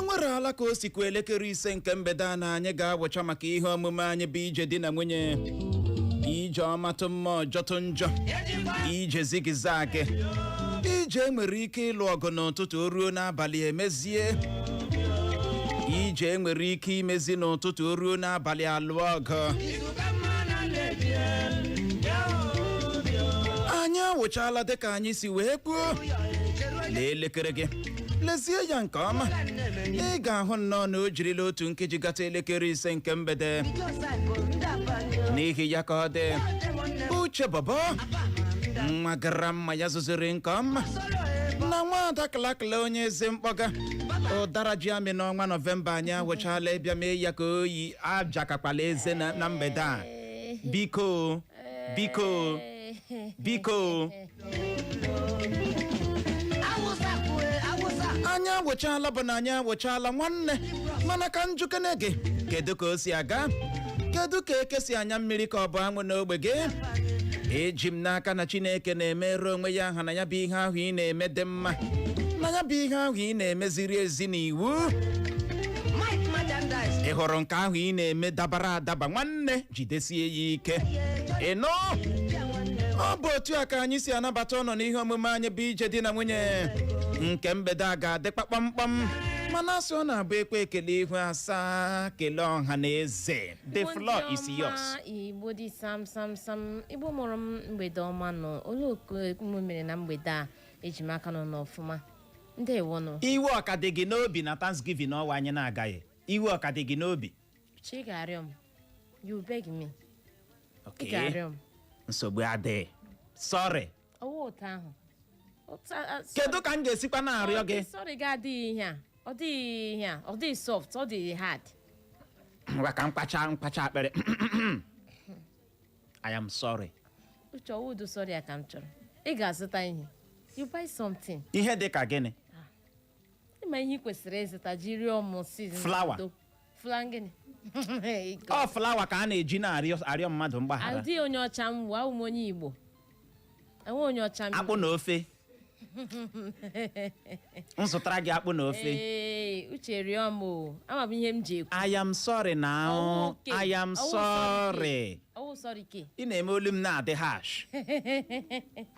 Nwere ala ka o sikwa 5:30 nke mgbede a na anyị ga-awụcha maka ihe omume anyị bụ Ije Di na Nwunye, ije ọmatụ mma, ọjọtụ njọ, ije zigzag, ije nwere ike ịlụ ọgụ n'ụtụtụ, o ruo n'abalị emezie, ije nwere ike imezi n'ụtụtụ, o ruo n'abalị alụ ọgụ. Anyị awụchala dịka anyị si wee kwuo. Lee elekere gị, lezie ya nke ọma, ị ga-ahụ nnọọ na o jirila otu nkeji gata 5:30 nke mgbede. N'ihi ya ka ọ dị Uche Bọbọ nwa gara mma ya zụziri nke ọma na nwaada Klakla onye eze mkpọga ụdara ji amị n'ọnwa Nọvemba. Anyị awụchala ịbịa mee ya ka oyi ajakakwala eze na mgbede a. Biko, biko, biko. Anyị awụchala bụ na anyị awụchala nwanne, mana ka njukene gị, kedu ka o si aga? Kedu ka eke si anya mmiri ka ọ bụ anwụ n'ogbe gị? Eji m n'aka na Chineke na-emere onwe ya aha na ya bụ ihe ahụ ị na-eme dị mma, na ya bụ ihe ahụ ị na-eme ziri ezi n'iwu. Ị hụrụ nke ahụ ị na-eme dabara adaba, nwanne, jidesie ya ike. Ịnụ, ọ bụ otu a ka anyị si anabata ụnọ n'ihe omume anyị bụ Ije Di na Nwunye nke mgbede a ga-adịkpa kpọmkpọm, mana asị ọ na-abụ ekwe ekele ihu asaa, kelee ọha na eze. The Igbo floor ndị is yours. ọma, Igbo dị sam sam sam, Igbo mụrụ m, mgbede ọma nọ. Olee oku unu mere na mgbede a? Eji m aka nọ n'ọfụma. Ndewo nụ. Iwe ọka dị gị n'obi na Thanksgiving ọwa anyị na-agaghị? Iwe ọka dị gị n'obi? Chi ga-arịọ m, you beg me. Ị ga-arịọ m. Nsogbu adịghị, sorry. Ọwụ ụtọ ahụ. Kedu ka m ga-esikwa na-arịọ gị? Sorry gị adịghị ihe a, ọ dịghị ihe a, ọ dịghị soft, ọ dị hard. Ngwa, ka mkpacha mkpacha akpịrị. I am sorry. Uche, ọwụ ụdị sorry a ka m chọrọ. Ị ga-azụta ihe, you buy something. Ihe dị ka gịnị? Ịma ihe ị kwesịrị ịzụta ji rịọ m si. Flower. Flower gịnị? Ọ flower ka a na-eji na-arịọ arịọ mmadụ mgbaghara? Adịghị onye ọcha m wụ, awụ m onye Igbo, enwe onye ọcha m. Akpụ na ofe, m zụtara gị akpụ na ofe. Ee, Uche, rịọ m o, ama m ihe m ji ekwu. I am sorry now. Ọwụ ke. I am Ọwụ sorry. Ọwụ sorry ke. Ị na-eme olu m na-adị harsh.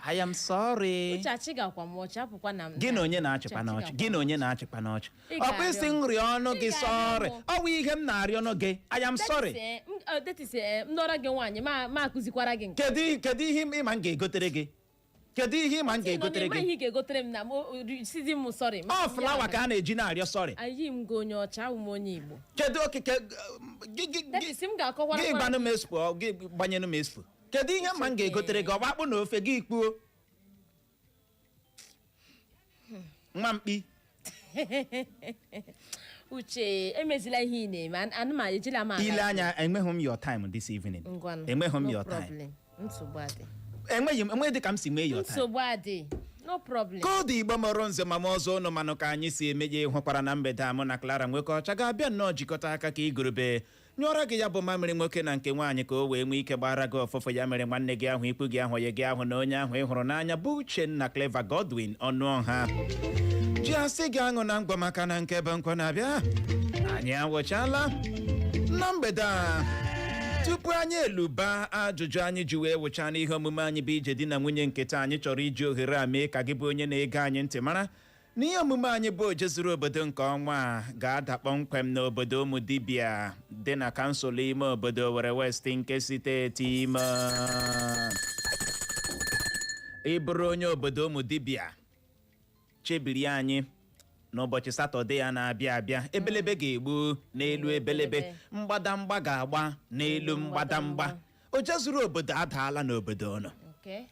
I am sorry. Uche, achịgakwa m ọchị, apụkwa na m. Gị na onye na-achịkwa Uche, n'ọchị? achịgakwa. Gị na onye na-achịkwa n'ọchị? Ị Ọkwa ga-arịọ isi m. nri ọnụ Ị gị. ga-arịọ Sorry. m. Ọ bụ ihe m na-arịọ ọnụ gị. I am sorry. That is, m nọrọ gị nwaanyị, ma akụzikwara gị nke. Kedu ihe ịma m ga-egotere gị? Kedu ihe ịma m ga-egotere Ịma gị? ihe ị ga-egotere m na m sizi m sorry. Ọ flower ka a na-eji na-arịọ sorry? Ayi m gị onye ọcha, awụ m onye Igbo. Kedu okike gị gị? That is, m ga-akọwara. Gị gbanụ m expo, gị gbanyenụ m expo. Kedu ihe ma m ga-egotere gị? Ọ bụ akpụ na ofe gị kpuo nwa mkpi? Uche, emezila ihe ị na-eme. Anụ m ejila m aga. Ile anya, enweghị m your time this evening. Ngwanụ. Enweghị m No your time. problem. Nsogbu adị. Enweghị m, enweghị dị ka m si nwee your time. Nsogbu adị, no problem. Koodu Igbo mọrọ nze ma m ọzọ ụnụ manụ ka anyị si eme ya. Ịhụkwara na mgbede a, mụ na Clara nwoke ọcha ga-abịa nnọọ jikọta aka ka igurube nyụọrọ gị ya bụ mamịrị nwoke na nke nwaanyị, ka o wee nwee ike gbara gị ọfụfụ. Ya mere nwanne gị ahụ, ikwu gị ahụ, onye gị ahụ na onye ahụ ị hụrụ n'anya bụ Uchenna Clever Godwin Ọnụọha ji asị gị aṅụ na ngwa, maka na nke bụ nkwa na-abịa. Anyị awụchala na mgbede a. Tupu anyị eluba ajụjụ anyị ji wee wụcha n'ihe omume anyị bụ Ije Di na Nwunye nke taa, anyị chọrọ iji ohere a mee ka gị bụ onye na-ege anyị ntị mara na ihe omume anyị bụ Ojezuru Obodo nke ọnwa a ga-ada kpọmkwem n'obodo Ụmụdibịa dị na kansụl ime obodo Owerri West nke steeti Imo. Ị bụrụ onye obodo Ụmụdibịa, chebiri anyị n'ụbọchị Satọde ya na-abịa abịa. Ebelebe ga-egbu n'elu ebelebe, mgbadamgba ga-agba n'elu mgbadamgba. Ojezuru Obodo adaala n'obodo ụnụ.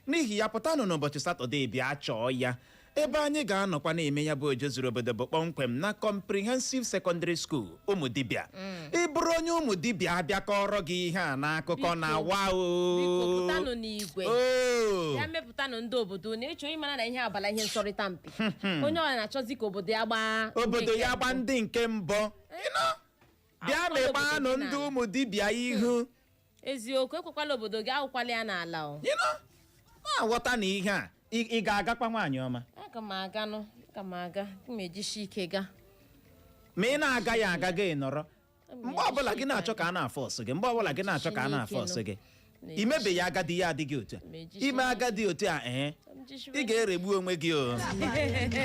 N'ihi ya, pụtanụ n'ụbọchị Satọde bịa chọọ ya. Ebe anyị ga-anọkwa na-eme ya bụ Ojezuru Obodo bụ kpọmkwem na Comprehensive Secondary School, Ụmụdibịa. Ị bụrụ onye Ụmụdibịa, abịakọrọ gị ihe a n'akụkọ na Biko, wa o. Biko, pụtanụ n'igwe. Oo. Ya mepụtanụ ndị obodo unu. Ịchọ ịmara na ihe abala ihe nsọrịta mpi, onye ọbụla na-achọzi ka obodo ya gbaa ndị Obodo nke ya gba mbụ. Ndị nke mbụ. Ịnụ? Bịa Akwụkwọ mekpanụ obodo gị ndị n'ala. Ụmụdibịa ihu. Eziokwu, ekwekwala obodo gị awụkwala ya n'ala o. Ịnụ? Na-aghọta na ihe a ị ga-agakwa, nwaanyị ọma? Aga m aga nụ, aga m aga, m ejisi ike ga. Ma ị na-agaghị aga, gị nọrọ. Mgbe ọbụla gị na-achọ ka a na-afọ ọsụ gị, mgbe ọbụla gị na-achọ ka a na-afọ ọsụ gị, imebeghị agadi, ya adịghị otu a. Ime agadi otu a, ee, ị ga-eregbu onwe gị. O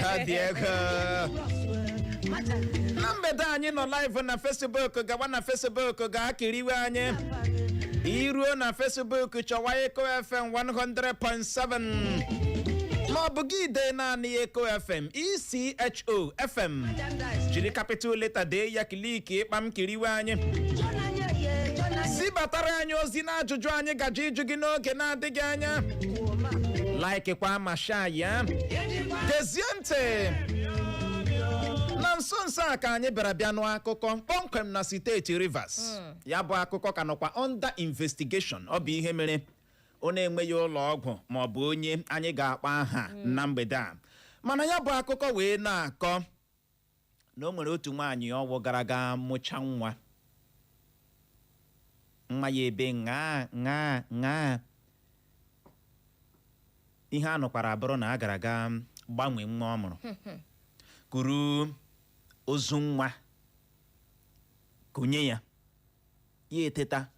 ha dị ego. Na mgbede anyị nọ live na Facebook. Gawa na Facebook, gaa kiriwe anyị. Iruo na Facebook, chọwa Eco FM 100.7, ma ọ bụ gị dee naanị Eco FM, ECHO FM, jiri capital letter dee ya. Click ịkpam, kiriwe anyị. Zibatara anyị ozi na ajụjụ anyị gaje ịjụ gị n'oge na-adịghị anya. Like kwa ma share ya. Gezie ntị. Na nso nso a ka anyị bịara bịa nụ akụkọ kpọmkwem na steeti Rivers. Ya bụ akụkọ ka nọkwa under investigation. Ọ bụ ihe mere ọ na-enweghị ụlọ ọgwụ ma ọ bụ onye anyị ga-akpọ aha na mgbede a, mana ya bụ akụkọ wee na-akọ na o nwere otu nwaanyị ọwụ gara aga mụcha nwa, nwa ya ebe ṅaa ṅaa ṅaa. Ihe a nụkwara bụrụ na a gara aga gbanwee nwa ọ mụrụ, kuru ozu nwa kunye ya. Ya eteta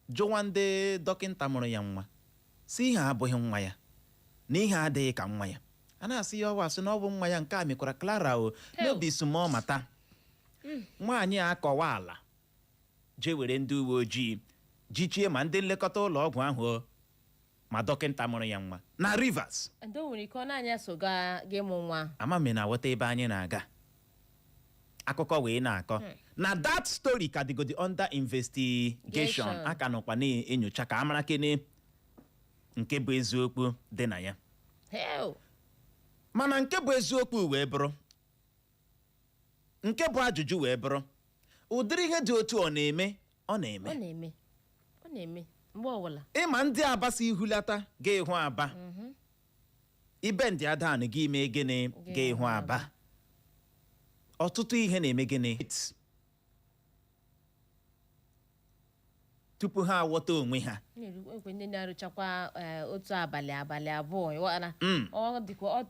jụwa ndị dọkịta mụrụ ya nwa, si ihe abụghị nwa ya, na ihe adịghị ka nwa ya. A na-asị ya ọwa asị na ọ bụ nwa ya. Nke a mekwara Clara o n'obi small mata. Nwaanyị a akọwa ala jee were ndị uwe ojii jichie ma ndị nlekọta ụlọ ọgwụ ahụ o, ma dọkịta mụrụ ya nwa na Rivers. Ndị o nwere ike ọ na-anya so gaa gị mụ nwa. Ama m na aghọta ebe anyị na-aga. Akụkọ wee na-akọ na that story ka dịgodi under investigation. Investigation. A ka nọkwa na-enyocha ka amara kene nke bụ eziokwu dị na ya. Hell. Mana nke bụ eziokwu wee bụrụ, nke bụ ajụjụ wee bụrụ, ụdịrị ihe dị otu ọ na-eme, ọ na-eme. Ọ na-eme, ọ na-eme mgbe ọbụla. Ịma ndị Aba si ihulata ga-ịhụ Aba, ibe ndị adan gị mee gịnị, ga-ịhụ Aba. Ọtụtụ ihe na-eme gịnị tupu ha aghọta onwe ha. Na-ekwe ndị na-arụchakwa otu abalị, abalị 2, ịghọtara? Ọ dịkwa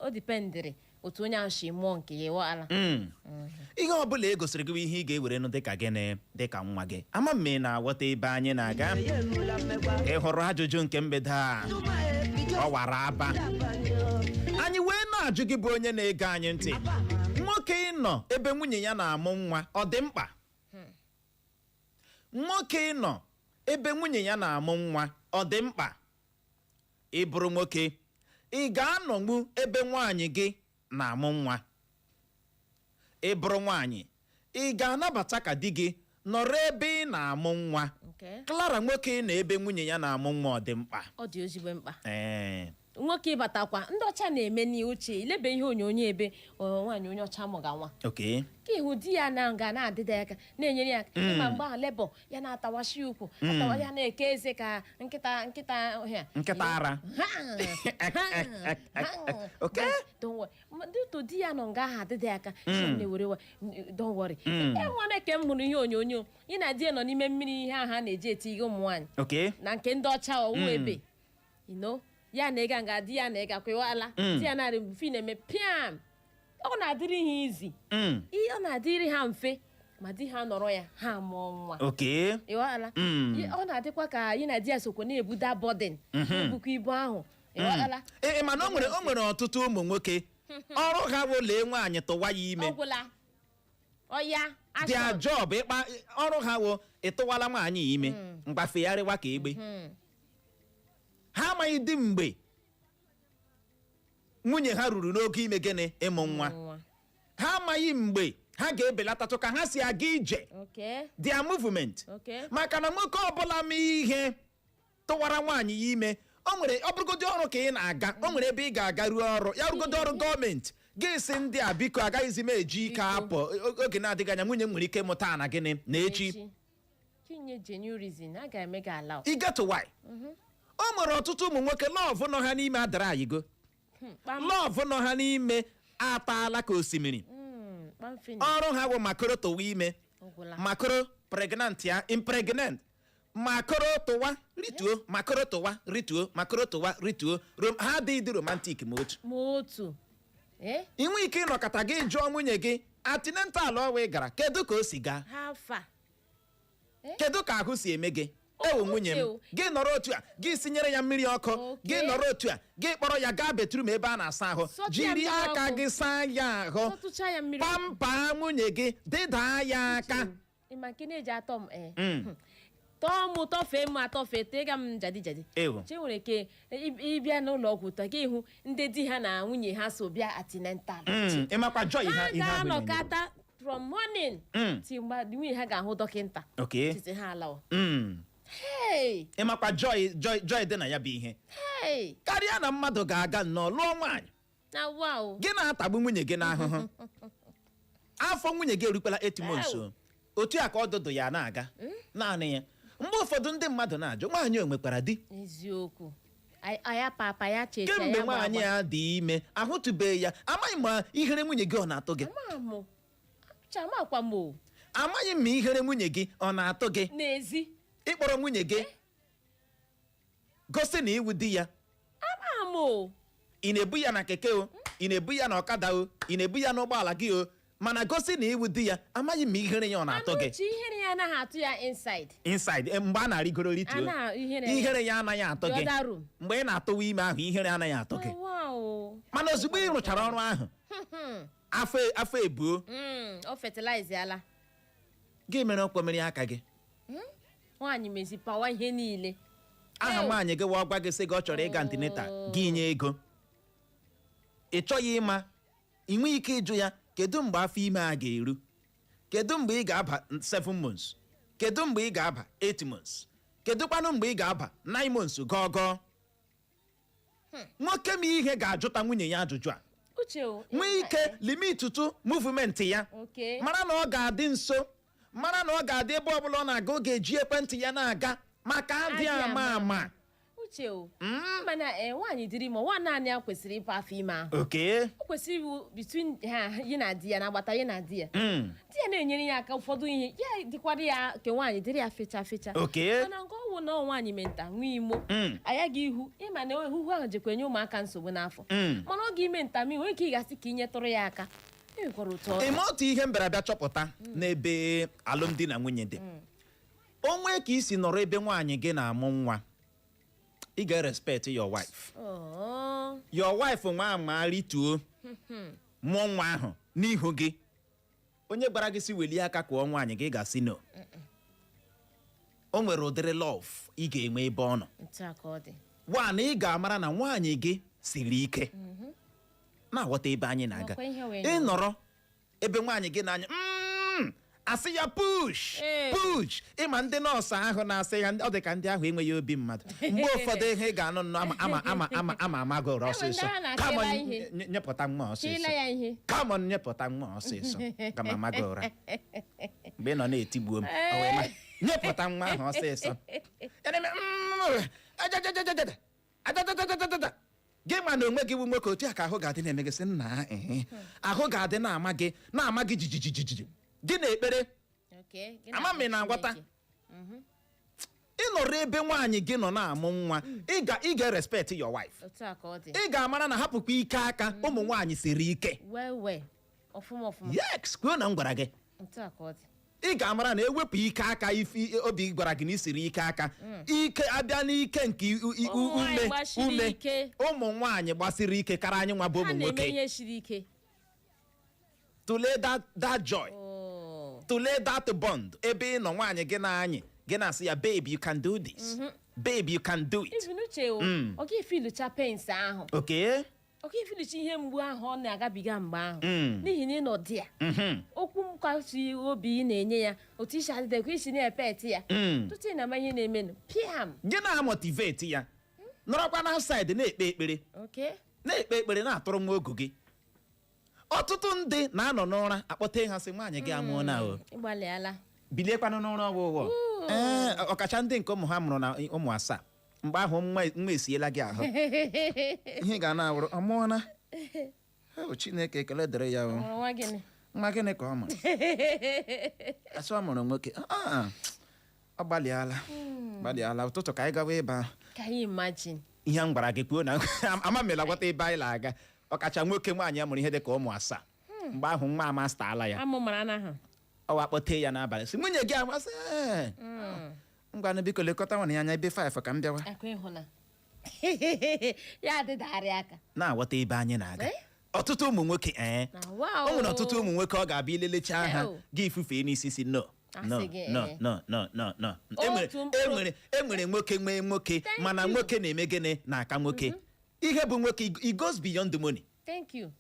ọ dependịrị otu onye ahụ si mụọ nke ya, ịghọtara? Ihe ọ bụla e gosiri gị bụ ihe ị ga-ewere nụ dịka gịnị, dịka nwa gị. Ama m ị na-aghọta ebe anyị na-aga. Ị hụrụ ajụjụ nke mgbede a, ọ wara aba. Anyị wee na-ajụ gị bụ onye na-ege anyị ntị: nwoke ịnọ ebe nwunye ya na-amụ nwa, ọ dị mkpa? Nwoke ịnọ ebe nwunye ya na-amụ nwa, ọ dị mkpa? Ị bụrụ nwoke, ị ga-anọgbu ebe nwaanyị gị na-amụ nwa? Ị bụrụ nwaanyị, ị ga-anabata ka di gị nọrọ ebe ị na-amụ nwa? Nke Clara, nwoke na ebe nwunye ya na-amụ nwa, ọ dị mkpa? Ọ dị ezigbo mkpa. Ee. Nwoke ịbatakwa, ndị ọcha na-eme n'uche ilebe ihe onyonyo ebe nwaanyị onye ọcha mụga nwa, ka ịhụ di ya na nga na-adịda ya aka, na-enyere ya aka. Ịma mgbe ahụ labour ya na-atawashi ukwu atawa ya, na-eke eze ka nkịta, nkịta ọhịa. Nkịta ara. Okay. Don't worry. Ndị otu di ya nọ nga ahụ adịda ya aka, si m na-ewere wa, don't worry. Enwere ke m hụrụ ihe onyonyo ị na di ya nọ n'ime mmiri, ihe ahụ a na-eji eti ihe ụmụ nwaanyị na nke ndị ọcha ọwụ ebe ya na ịga nga di ya na ịga kwewala di ya narị fi na-eme piam. Ọ na-adịrị ha izi. Ihe ọ na-adịrị ha mfe ma di ha nọrọ ya, ha mụọ nwa. Ịghọtala? Ọ na-adịkwa ka anyị na di ya sokwa na-ebuda burden, na-ebukwa ibu ahụ, ịghọtala? Ee, mana o nwere ọtụtụ ụmụ nwoke ọrụ ha bụ lee nwaanyị tụwa ya ime. Ọ gwụla ọya. Their Action. job, ịkpa ọrụ ha wụ ịtụwala nwaanyị ime, mgbafegharịwa ka egbe. Ha amaghị dị mgbe nwunye ha ruru n'oge ime gịnị, ịmụ nwa. Nwa. Ha amaghị mgbe ha ga-ebelatatụ ka ha si aga ije, their movement. Maka na nwoke ọbụla mee ihe tụwara nwaanyị ya ime, o nwere, ọ bụrụgodị ọrụ ka ị na-aga, o nwere ebe ị ga-aga ruo ọrụ ya, rụgodị ọrụ gọọmenti, gị sị ndị a, biko, agaghịzi m eji ike Biko. apụ oge na-adịghị anya. Nwunye m nwere ike ịmụta na gịnị na echi. Echi. Chinye genuine reason a ga-eme gị ala. I get why? O nwere ọtụtụ ụmụ nwoke love nọ ha n'ime adara ayigo. Kpam. Love nọ ha n'ime ataala ka osimiri. Kpam finish. Ọrụ ha bụ makoro tụwa ime, Ọgwụla. makoro pregnant ya, impregnant, makoro tụwa rituo, makoro tụwa rituo, makoro tụwa rituo. Ha adịghị dị romantic ma otu. Ma otu. Eh? Ị nwee ike ịnọkọta gị jụọ nwunye gị, antenatal ọwa ị gara, kedu ka o si gaa? Ha fa. Kedu ka ahụ si eme gị? Ewu, nwunye m. Uche o. Gị nọrọ otu a, gị sinyere ya mmiri ọkụ. Gị nọrọ otu a, gị kpọrọ ya gaa bedroom ebe a na-asa ahụ. Sọtụ ya Jiri mmiri aka ọkụ. gị saa ya ahụ. Sọtụcha ya mmiri. Pamper nwunye gị, dịdaa ya aka. Ịma nke na-eji atọ m tọọ m, tọfee m, atọfee tega m jadi jadi. Ewu. Che nwere ike ịbịa n'ụlọ ọgwụ taa, gị hụ ndị di ha na nwunye ha so bịa antenatal. Ịmakwa joy Ha ihe ahụ na-enye. ga-anọkọta from morning till mgbe nwunye ha ga-ahụ dọkịnta. Titi ha alawa. Hey! Ịmakwa joy, joy, joy dị na ya bụ ihe Hey! karịa na mmadụ ga-aga nnọọ lụọ nwaanyị, Na wow. gị na-atagbu nwunye gị n'ahụhụ. Afọ nwunye gị erukwala 8 months o. Otu a ka ọdụdụ ya na-aga naanị ya. Mgbe ụfọdụ ndị mmadụ na-ajụ, nwaanyị o nwekwara di? Eziokwu. Aya papa ya checha Kemgbe ya gba nwaanyị agba. a dị ime, ahụtụbeghị ya. Amaghị m ma ihere nwunye gị ọ na-atụ gị. Ama m. Chama m o. Amaghị m ma ihere nwunye gị ọ na-atụ gị. N'ezi. Ịkpọrọ nwunye gị gosi na iwu di ya. Ama m o. Ị na-ebu ya na keke o, ị na-ebu ya na ọkada o, ị na-ebu ya n'ụgbọala gị o, mana gosi na iwu di ya. Amaghị m ma ihere ya ọ na-atụ Mana gị. uche, ihere ya anaghị atụ ya inside. Inside, mgbe a na-arịgoro rituo. A ihere ya. Ihere ya anaghị atụ The gị. other room. Mgbe ị na-atụwa ime ahụ, ihere anaghị atụ gị. Wow. Mana ozugbo ị rụchara ọrụ ahụ, afọ ebuo. O fertilize ala. Gị mere ọkpọ mmiri aka gị. Nwaanyị mezi pawa ihe niile. Aha Ew. nwaanyị gị wa gwa gị sị gị ọ chọrọ ịga antenatal, gị nye ego. Ị chọghị ịma, ị nweghị ike ịjụ ya, kedu mgbe afọ ime a ga-eru, kedu mgbe ị ga-aba 7 months, kedu mgbe ị ga-aba 8 months, kedu kwanụ mgbe ị ga-aba 9 months? Gọgọ nwoke m ihe ga-ajụta nwunye ya ajụjụ a. Uche o. Nwee ike limitụtụ movement ya. Mara na ọ ga-adị nso, mara na ọ ga-adị ebe ọbụla ọ na-aga, ọ ga-eji ekwentị ya na-aga maka adị Adị ama ama. Ama. Uche o. Mana nwaanyị dịrị ma nwa naanị ya kwesịrị ịpụ afọ ime ahụ. O kwesịrị iwu between ha, yi na di ya, na agbata yi na di ya. Di ya na-enyere ya aka ụfọdụ ihe ya dịkwara ya ke nwaanyị dịrị ya fecha fecha. Mana nke ọwụ na nwaanyị menta nwee imo, agaghị ihu ịma na ehuhu ahụ jekwa enye ụmụaka nsogbu n'afọ. Mana ọ ga-ime ntami nwee ike ịgasị ka ị nyetụrụ ya aka, e nwekwara otu ọ dị. Ime otu ihe mbịarabịa chọpụta n'ebe alụmdi na nwunye dị, o nwee ka isi nọrọ ebe nwaanyị gị na-amụ nwa, ị ga-respect your wife. Oh. Your wife nwa ama rituo mụọ nwa ahụ n'ihu gị, onye gwara gị si welie aka kụọ nwaanyị gị, ga-asị no. O nwere ụdịrị love ị ga-enwe ebe ọ nọ. Otu a ka ọ dị. One, ị ga-amara na nwaanyị gị siri ike na-aghọta ebe anyị na-aga. Nakwa ihe wee Ị nọrọ ebe nwaanyị gị na-anya, asị ya push, push. Ịma ndị nọọsụ ahụ na-asị ya, ọ dị ka ndị ahụ enweghị obi mmadụ mgbe ụfọdụ. Ihe ị ga-anụ nnọọ, ama ama ama ama ama ama gị ụra Enwe ndị ọsịsọ. a na-achịla Come on, ihe. nyepụta nwa ọsịsọ. Chịla ya ihe. Come on, nyepụta nwa ọsịsọ ka mama gị ụra. Mgbe ị nọ na-etigbuo m, o wee nyepụta nwa ahụ ọsịsọ. Ya na-eme, ajajajajaja, ajajajajaja. Gị ma na onwe gị bụ nwoke, otu a ka ahụ ga-adị na-eme gị, sị nna ee, ahụ ga-adị na-ama gị, na-ama gị jijijijiji gị na ekpere. Okay, gị Ama m ị na-aghọta. Chineke. Ị nọrọ ebe nwaanyị gị nọ na-amụ nwa, ị ga-respect your wife. Otu a ka ọ dị. Ị ga-amara na hapụkwa ike aka, ụmụ nwaanyị siri ike. Well, well, ọfụma ọfụma. Yes, kwuo na m gwara gị. Otu a ka ọ dị. Ị ga-amara na ewepụ ike aka, ife obi gwara gị na isiri ike aka, ike abịa n'ike nke Ụmụ nwaanyị ume gbasiri ume ike. Ụmụ nwaanyị gbasiri ike kara anyị nwa bụ Ha ụmụ na-eme nwoke. ihe siri ike. Tụlee that joy. Oh. Tụlee that bond ebe ị nọ, nwaanyị gị na-anyị gị na-asị ya, "Babe, you can do this. Babe, you can do it." Even uche o, ọ ga-efilucha pains ahụ. Ọ ga-efilucha ihe mgbu ahụ ọ na-agabiga mgbe ahụ, n'ihi na ị nọ di ya. Okwu nkasi obi ị na-enye ya, otu isi adịdekwa isi na-epet ya, tutu ị na-ama ihe na-emenụ, piam. Gị na-amotivate ya, nọrọkwa na outside na-ekpe ekpere. Na-ekpe ekpere, na-atụrụ nwa ogu gị. Ọtụtụ ndị na-anọ n'ụra akpọte ha sị, "Nwaanyị gị amụọ na o." Ịgbalịala. Biliekwanụ n'ụra ọgwụgwọ. Ee, ọkacha ndị nke ụmụ ha mụrụ na ụmụ asaa, mgbe ahụ nwa nwa esiela gị ahụ, ihe ga na-awụrụ ọ mụọna. O Chineke, ekele dịrị ya o. Mụrụ nwa gịnị? Nwa gịnị ka ọ mụrụ? Asị ọ mụrụ nwoke. Ah, ọ gbalịala, gbalịala. Ụtụtụ ka anyị gawa ebe ahụ. Ka anyị imagine. Ihe m gwara gị, kwuo na ama m gwata ebe anyị na-aga. Ọkacha nwoke nwaanyị ya mụrụ ihe dị ka ụmụ 7, mgbe ahụ nwa amastala ya. Amụ mara na ha. Ọ wakpote ya n'abalị, sị nwunye gị amasị, "Ngwanụ, biko lekọta nwana ya anya ebe 5 ka m bịawa." Akwa ịhụna ya adịdarị aka. Na-aghọta ebe anyị na-aga? Eh? Ọtụtụ ụmụ nwoke, ee, Na wow. o nwere ọtụtụ ụmụ nwoke ọ ga-abịa ilelecha ha, Ew. gị fufee n'isi, si no, no, Asị gị, no, eh. no, no, no, no. Otu Enwere enwere nwoke nwee nwoke. Thank Mana you. nwoke na-eme gịnị na-aka nwoke? Ihe bụ nwoke, it goes beyond the money. Thank you.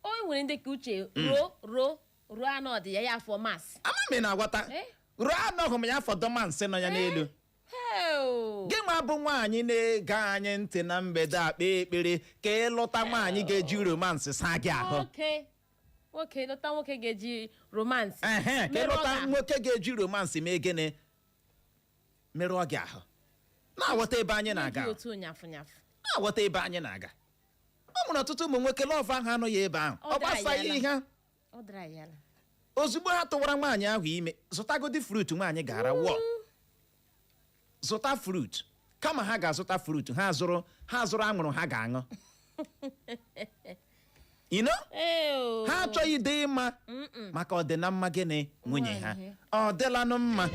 O nwere ndị ka uche ruo ruo ruo anọ dị ya ya afọ mas. Ama m ị na-aghọta? Eh? Ruo anọghị m ya fọdụ ma nsị nọ ya n'elu. Heo. Gị nwa bụ nwaanyị na-ege anyị ntị na mgbede a, kpee ekpere ka ị lụta nwaanyị ga-eji romance saa gị ahụ. Nwoke, nwoke, lụta nwoke ga-eji romance Ehe, ka ị merụọ lụta gị ahụ. nwoke ga-eji romance mee gịnị? Merụọ gị ahụ. Na-aghọta ebe anyị na-aga? Dị otu nyafụ nyafụ. Na-aghọta ebe anyị na-aga? Ọ nwere ọtụtụ ụmụ nwoke, love ahụ anọghị ebe ahụ. Ọ Ọ gbasaghị dara ihe. Ọ dara ya ala. Ozugbo ha tụwara nwaanyị ahụ ime, zụtagodi fruit nwaanyị gara wọ zụta fruit. Kama ha ga-azụta fruit, ha zụrụ anwụrụ ha ga-aṅụ. Eo. Ha achọghị ịdị mma maka ọdịna mma gịnị? Nwunye ha. Nwaanyị. Ọ dịlanụ mma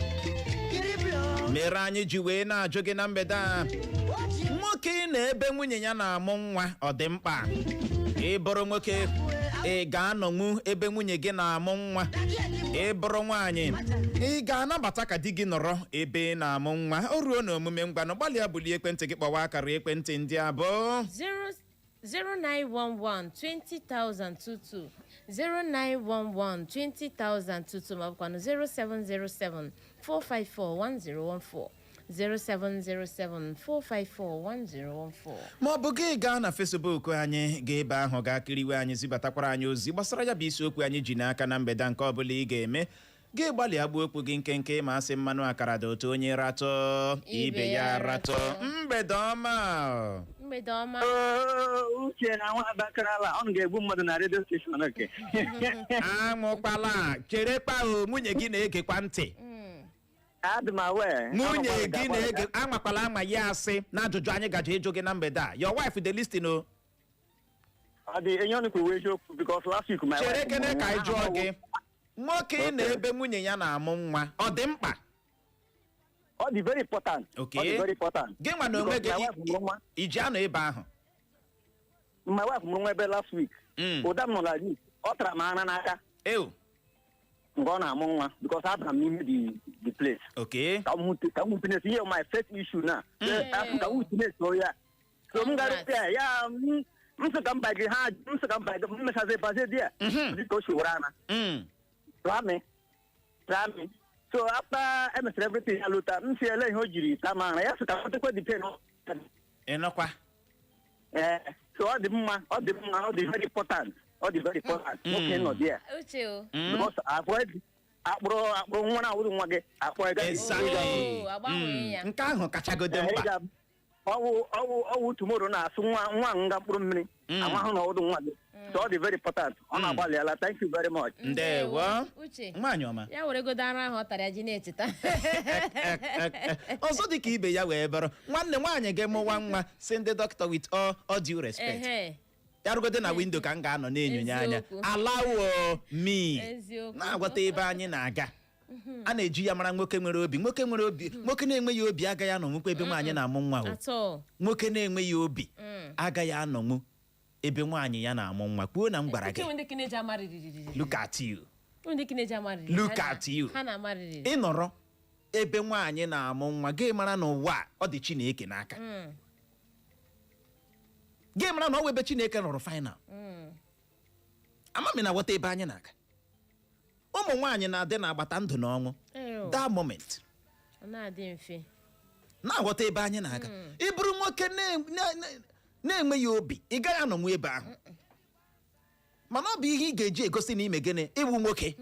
mere anyị ji wee na-ajụ gị na mgbede a: nwoke na ebe nwunye ya na-amụ nwa, ọ dị mkpa? Ị bụrụ nwoke, ị ga-anọnwu ebe nwunye gị na-amụ nwa? Ị bụrụ nwaanyị, ị ga-anabata ka di gị nọrọ ebe ị na-amụ nwa? O ruo na omume. Ngwanụ, gbalịa bulie ekwentị gị, kpọwa akara ekwentị ndị abụọ. 0911 20022, 0911 20022, ma ọ bụkwanụ 0707 454 1014, 0707 454 1014. Ma ọ bụ gị gaa na Facebook anyị, gaa ebe ahụ gaa kiriwe anyị, zibatakwara anyị ozi gbasara ya bụ isiokwu anyị ji n'aka na mgbede. Nke ọbụla ị ga-eme, gị gbalịa gbuo okwu gị nkenke, ma asị mmanụ akara dị otu onye ratọ ibe ya ratọ. Mgbede ọma. Mgbede ọma. Uche na nwa abakarala ọ ga-egbu mmadụ na radio station nke. Anwụkwala, cherekpa o, nwunye gị na-egekwa ntị. Adị m aware. Nwunye gị na-ege. Anwakwala ama ya asị na ajụjụ anyị gaje ịjụ gị na mgbede a. Your wife dey listen o. Ọ dị enye ọnụ kwuwe eziokwu because last week my Chere wife kene mụrụ ka anyị nwa. jụọ gị: nwoke na ebe nwunye ya na-amụ nwa, ọ dị mkpa? Ọ dị very important. Okay. Ọ dị very important. Gị nwa na onwe gị, Because my wife mụrụ nwa. iji anọ ebe ahụ? My wife mụrụ nwa ebe last week. Ụda m nọ na this, ọ tara m ara n'aka Ew. mgbe ọ na-amụ nwa because abara m n'ime the place. Ka m witness ihe my first issue na. Ka m witness o ya. So m gara ya ya m m sị ka m bagị ha, m sị ka m bagị m mechazi bazie di ya. Dịka o si were ana. Try try me. So after emesịrị everything, ya lụta, m si ele ihe o jiri taa m ara ya, sị ka m tekwe the pain. Ịnọkwa. Ee, so ọ dị mma, ọ dị mma, ọ dị very important, ọ dị very important nwoke nọ there. Uche o. Because avoid akpụrụ akpụrụ nwa na awụrụ nwa gị akpụrụ ịga. Exactly. Oh, agbanwee ya. Nke ahụ kachagode mkpa. Ọwụ ọwụ ọwụ tomorrow na-asụ nwa nwa nga mkpụrụ mmiri amahụ na ọwụdụ nwa gị. So ọ dị very important. Ọ na-agbalịala. Thank you very much. Ndewo. Uche. Nwaanyị ọma. Ya were godo ara ahụ ọ tara ya ji na-echeta. Ọzọ dị ka ibe ya wee bụrụ, nwanne nwaanyị gị mụwa nwa, si ndị dọkịta, with all due respect, Ehe. ya rugode na window ka m ga-anọ na-enyonye anya. Eziokwu. Allow me. Eziokwu. Na-agwata ebe anyị na-aga? A na-eji ya mara nwoke nwere obi. Nwoke nwere obi, nwoke na-enweghị obi agaghị anọnwukwa ebe nwaanyị na-amụ nwa o. Atọ. Nwoke na-enweghị obi agaghị anọnwu ebe nwaanyị ya na-amụ nwa. Kwuo na m gwara Uche gị. nwere ndị ka na-eji amarịrịrịrị. Look at you. Nwere ndị ka na-eji amarịrị. Look at you. Ha na-amarịrị. Ị nọrọ ebe nwaanyị na-amụ nwa, gị mara na ụwa a, ọ dị Chineke n'aka. Gị mara na ọ wụ ebe Chineke rụrụ final. Ama m na ghọta ebe anyị na-aga. Ụmụ nwaanyị na-adị n'agbata ndụ na ọnwụ Ew. that moment. Ọ na-adị mfe. Na-aghọta ebe anyị na-aga? Ị bụrụ nwoke na-enweghị obi, ị gaghị anọnwu ebe ahụ. Mana ọ bụ ihe ị ga-eji egosi na ime gịnị? Ịwụ nwoke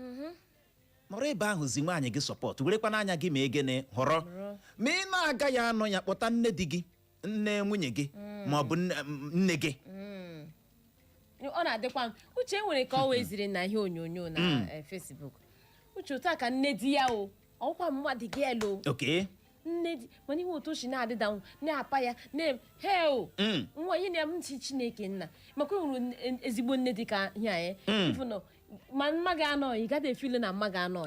nọrọ ebe ahụ zi nwaanyị gị support, werekwa n'anya gị ma gịnị họrọ. Họrọ. Ma ị na-agaghị anọ ya, kpọta nne di gị, nne nwunye gị, ma ọ bụ nne gị. Ọ na-adịkwa m uche nwere ka ọ weziri na ihe onyonyo na Facebook. Uche, otu a ka nne di ya o, ọkwa mmadụ gị elu. Nne di mana ihe otu o si na-adịda na-apa ya na heo. Nwa ihe na m ntị Chineke nna, maka o nwere ezigbo nne dị ka ihe anyị ịfụ ma mma gị anọ, ị gaghị efile na mma gị anọ.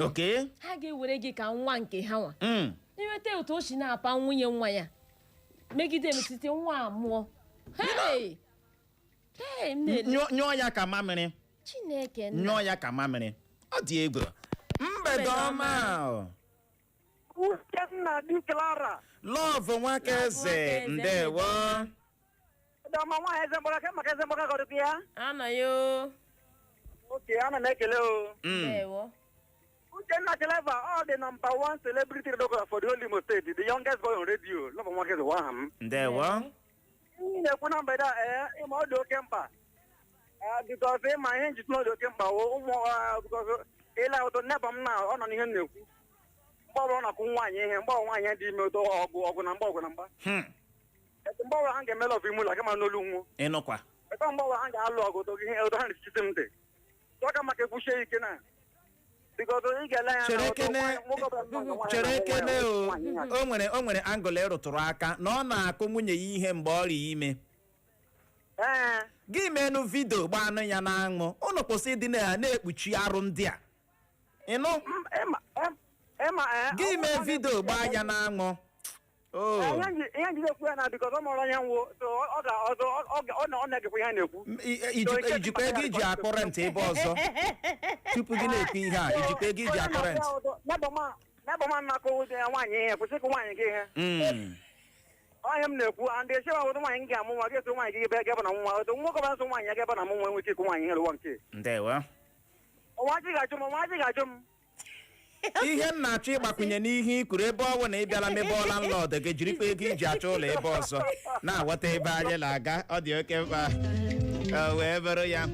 Ha ga-ewere gị ka nwa nke ha nwa. Inweta otu o si na-apa nwunye nwa ya megide m site nwa a mụọ. Hey! Hey, m na-ele. Nyụọ ya ka mamịrị. Chineke nna. Nyụọ ya ka mamịrị, ọ dị egwu. Mgbede ọma o. Uchenna di Clara. Love Nwakaeze. Nwakaeze. Ndewo. Dọma nwaanyị eze mgbaka maka eze mgbaka gọrọ ya. Anaghị o. Oke, ana m ekele o. Ndewo. Uchenna Clever, ọ dị number one celebrity radiographer for the whole Imo State, the youngest boy on radio. Love Nwakaeze wa aha m. Ndewo. M na-ekwu na mgbede a, ee, ịma ọ dị oke mkpa. Ee, because ịma ihe njikọ ọ dị oke mkpa wo ụmụ, because ịla ụtọ neba m na ọ nọ n'ihe m na-ekwu. Mgbe ọbụla ọ na-akwụ nwaanyị ihe, mgbe ọbụla nwaanyị dị ime ụtọ ọgụ ọgụ na mgba ọgụ na mgba. Mgbe ọbụla ha ga-eme love ime ụlọ aka ma n'olu nwuo. Ịnụkwa. Ebe mgbe ọbụla ha ga-alụ ọgụ ụtọ ihe ụtọ ha na-etiti m ntị. Ọ ka maka ekwuchie ike na. Because ị ga-ele anya na Chere ụtọ kene. nwoke ọbụla nọ na nwaanyị Chere na-amụ nwa kene ya, o. nwaanyị ya. O nwere angle ịrụtụrụ aka na ọ na-akụ nwunye ya ihe mgbe ọ rịa ime. Ee. Gị menụ video gbanụ ya n'anwụ. Ụnụ kwụsị ịdị na-ekpuchi arụ ndị a, ịnụ? Ịma ee. Gị mee video gbaa ya n'anwụ o. Ihe njide ekwu ya na because ọ mụrụ onye nwụ, so ọ ga ọzọ ọ na-egekwa ihe a na-ekwu. Ijikwa ego iji akpọ rent ebe ọzọ tupu gị na-ekwu ihe a? Ijikwa ego iji akpọ rent? Neighbour man na-akụ ụdị ya nwaanyị ihe, kwụsị ịkụ nwaanyị gị ihe. Ọhịa m na-ekwu and esi nwa ụdị nwaanyị m ga-amụ nwa ga-eso nwaanyị gị ebe ga-ebe na nwa ụdị nwoke ọbụla so nwaanyị ya ga-ebe na mụ nwa enwe ike ịkụ nwaanyị ihe n'ụwa nke. Ndewo. Ọnwa ji ga-ajụ m, ọnwa ji ga-ajụ m. Ihe m na-achọ ịgbakwunye n'ihe i kwuru, ebe ọ bụ na ị bịala mebe landlord gị, jirikwa ego iji achọ ụlọ ebe ọzọ na-aghọta ebe anyị na-aga, ọ dị oke mkpa. O wee bụrụ ya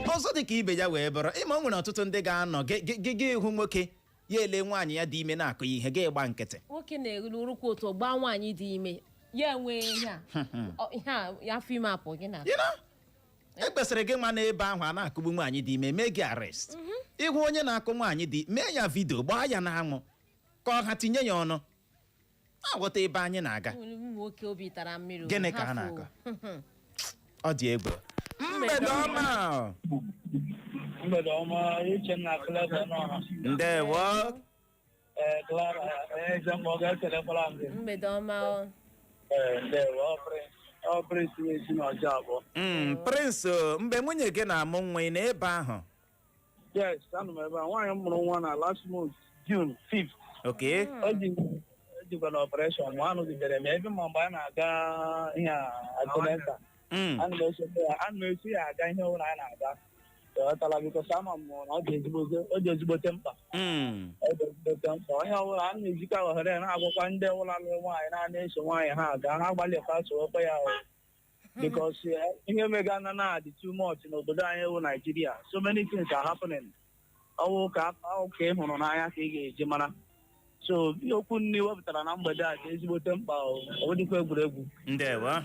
ọzọ dị ka ibe ya wee bụrụ ịma o nwere ọtụtụ ndị ga-anọ gị hụ nwoke ya ele nwaanyị ya dị ime na-akụ ya ihe, gị gba nkịtị. Nwoke na-erukwa otu gbaa nwaanyị dị ime ya enwee ihe a ihe a ya afọ ime apụ gị na. You know? E kwesịrị gị nwa n'ebe ahụ a na-akụgbu nwaanyị dị ime, mee gị arrest. Ịhụ onye na-akụ nwaanyị dị, mee ya video, gbaa ya n'anwụ ka ọ ha tinye ya ọnụ na-aghọta ebe anyị na-aga. Ụmụ nwoke obi tara mmiri o, Gịnị ka ha a fụ. na-akọ? Ọ dị egwu. Mgbede ọma. Mgbede ọma, Uchenna Clever nọ. Ndewo. Ee, Clara, eze mgbe ọ ga-ekelekwara m gị. Mgbede ọma o. Ee, ndewo, ọ Prince, ọ Prince na-esi n'ọjọọ abụọ. Prince o, mgbe nwunye gị na-amụ nwa, ị na-ebe ahụ? Yes, anọ m ebe a. Nwaanyị m mụrụ nwa na last month, June 5th. O ji ejikwa na operation ma anụgidere m ebe ma mgbe a na-aga ihe a antenatal. Ana m eso ya, ana m eso ya aga ihe ọbụla a na-aga. Ghọtala, because ama m na ọ dị ezigbote mkpa. Ọ dị ezigbote mkpa. Onye ọbụla a na-ejikwa ohere na-agwakwa ndị ọbụla lụrụ nwaanyị na eso nwaanyị ha aga, ha gbalịkwa sowekwa ya o. Because ihe mega na na-adị too much n'obodo anyị bụ Nigeria. So many things are happening. Ọwụ ka ọ ka ị hụrụ n'anya ka ị ga-eji mara. So okwu nne wepụtara na mgbede a dị ezigbote mkpa o. Ọ dịkwa egwuregwu. Ndewo,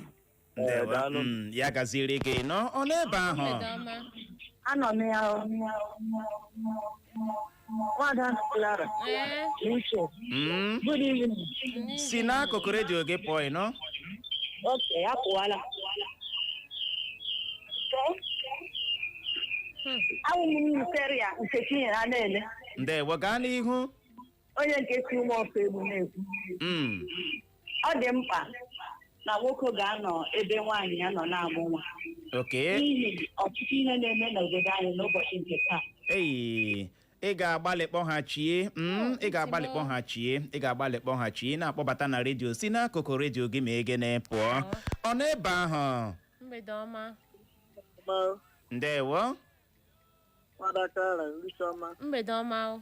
ndewo. Daalụ. Ya gaziri gị nọ ọ n'ebe ahụ. Mgbede ọma. Anọ m ya o. Nwada Clara. Ee. Uche. Good evening. Si n'akụkụ redio gị pụọ, ị nọ. Okay, apụwala. Awụ m Nkeria Nkechi nyere a na-ele. Ndewo, gaa n'ihu. Onye nke si ụmụ ọfọ egbu na-ekwu. Ọ dị mkpa na nwoke ga-anọ ebe nwaanyị ya nọ na-amụ nwa. N'ihi ọtụtụ ihe na-eme n'obodo anyị n'ụbọchị nke taa. Eyi, ị ga-agbalị kpọghachie. Ị ga-agbalị kpọghachie, ị ga-agbalị kpọghachie. Na-akpọbata na redio, si n'akụkụ redio gị ma egene pụọ. Ọ n'ebe ahụ. Mgbede ọma. Ndewo. Nwada Clara, Ucheọma. Mgbede ọma o.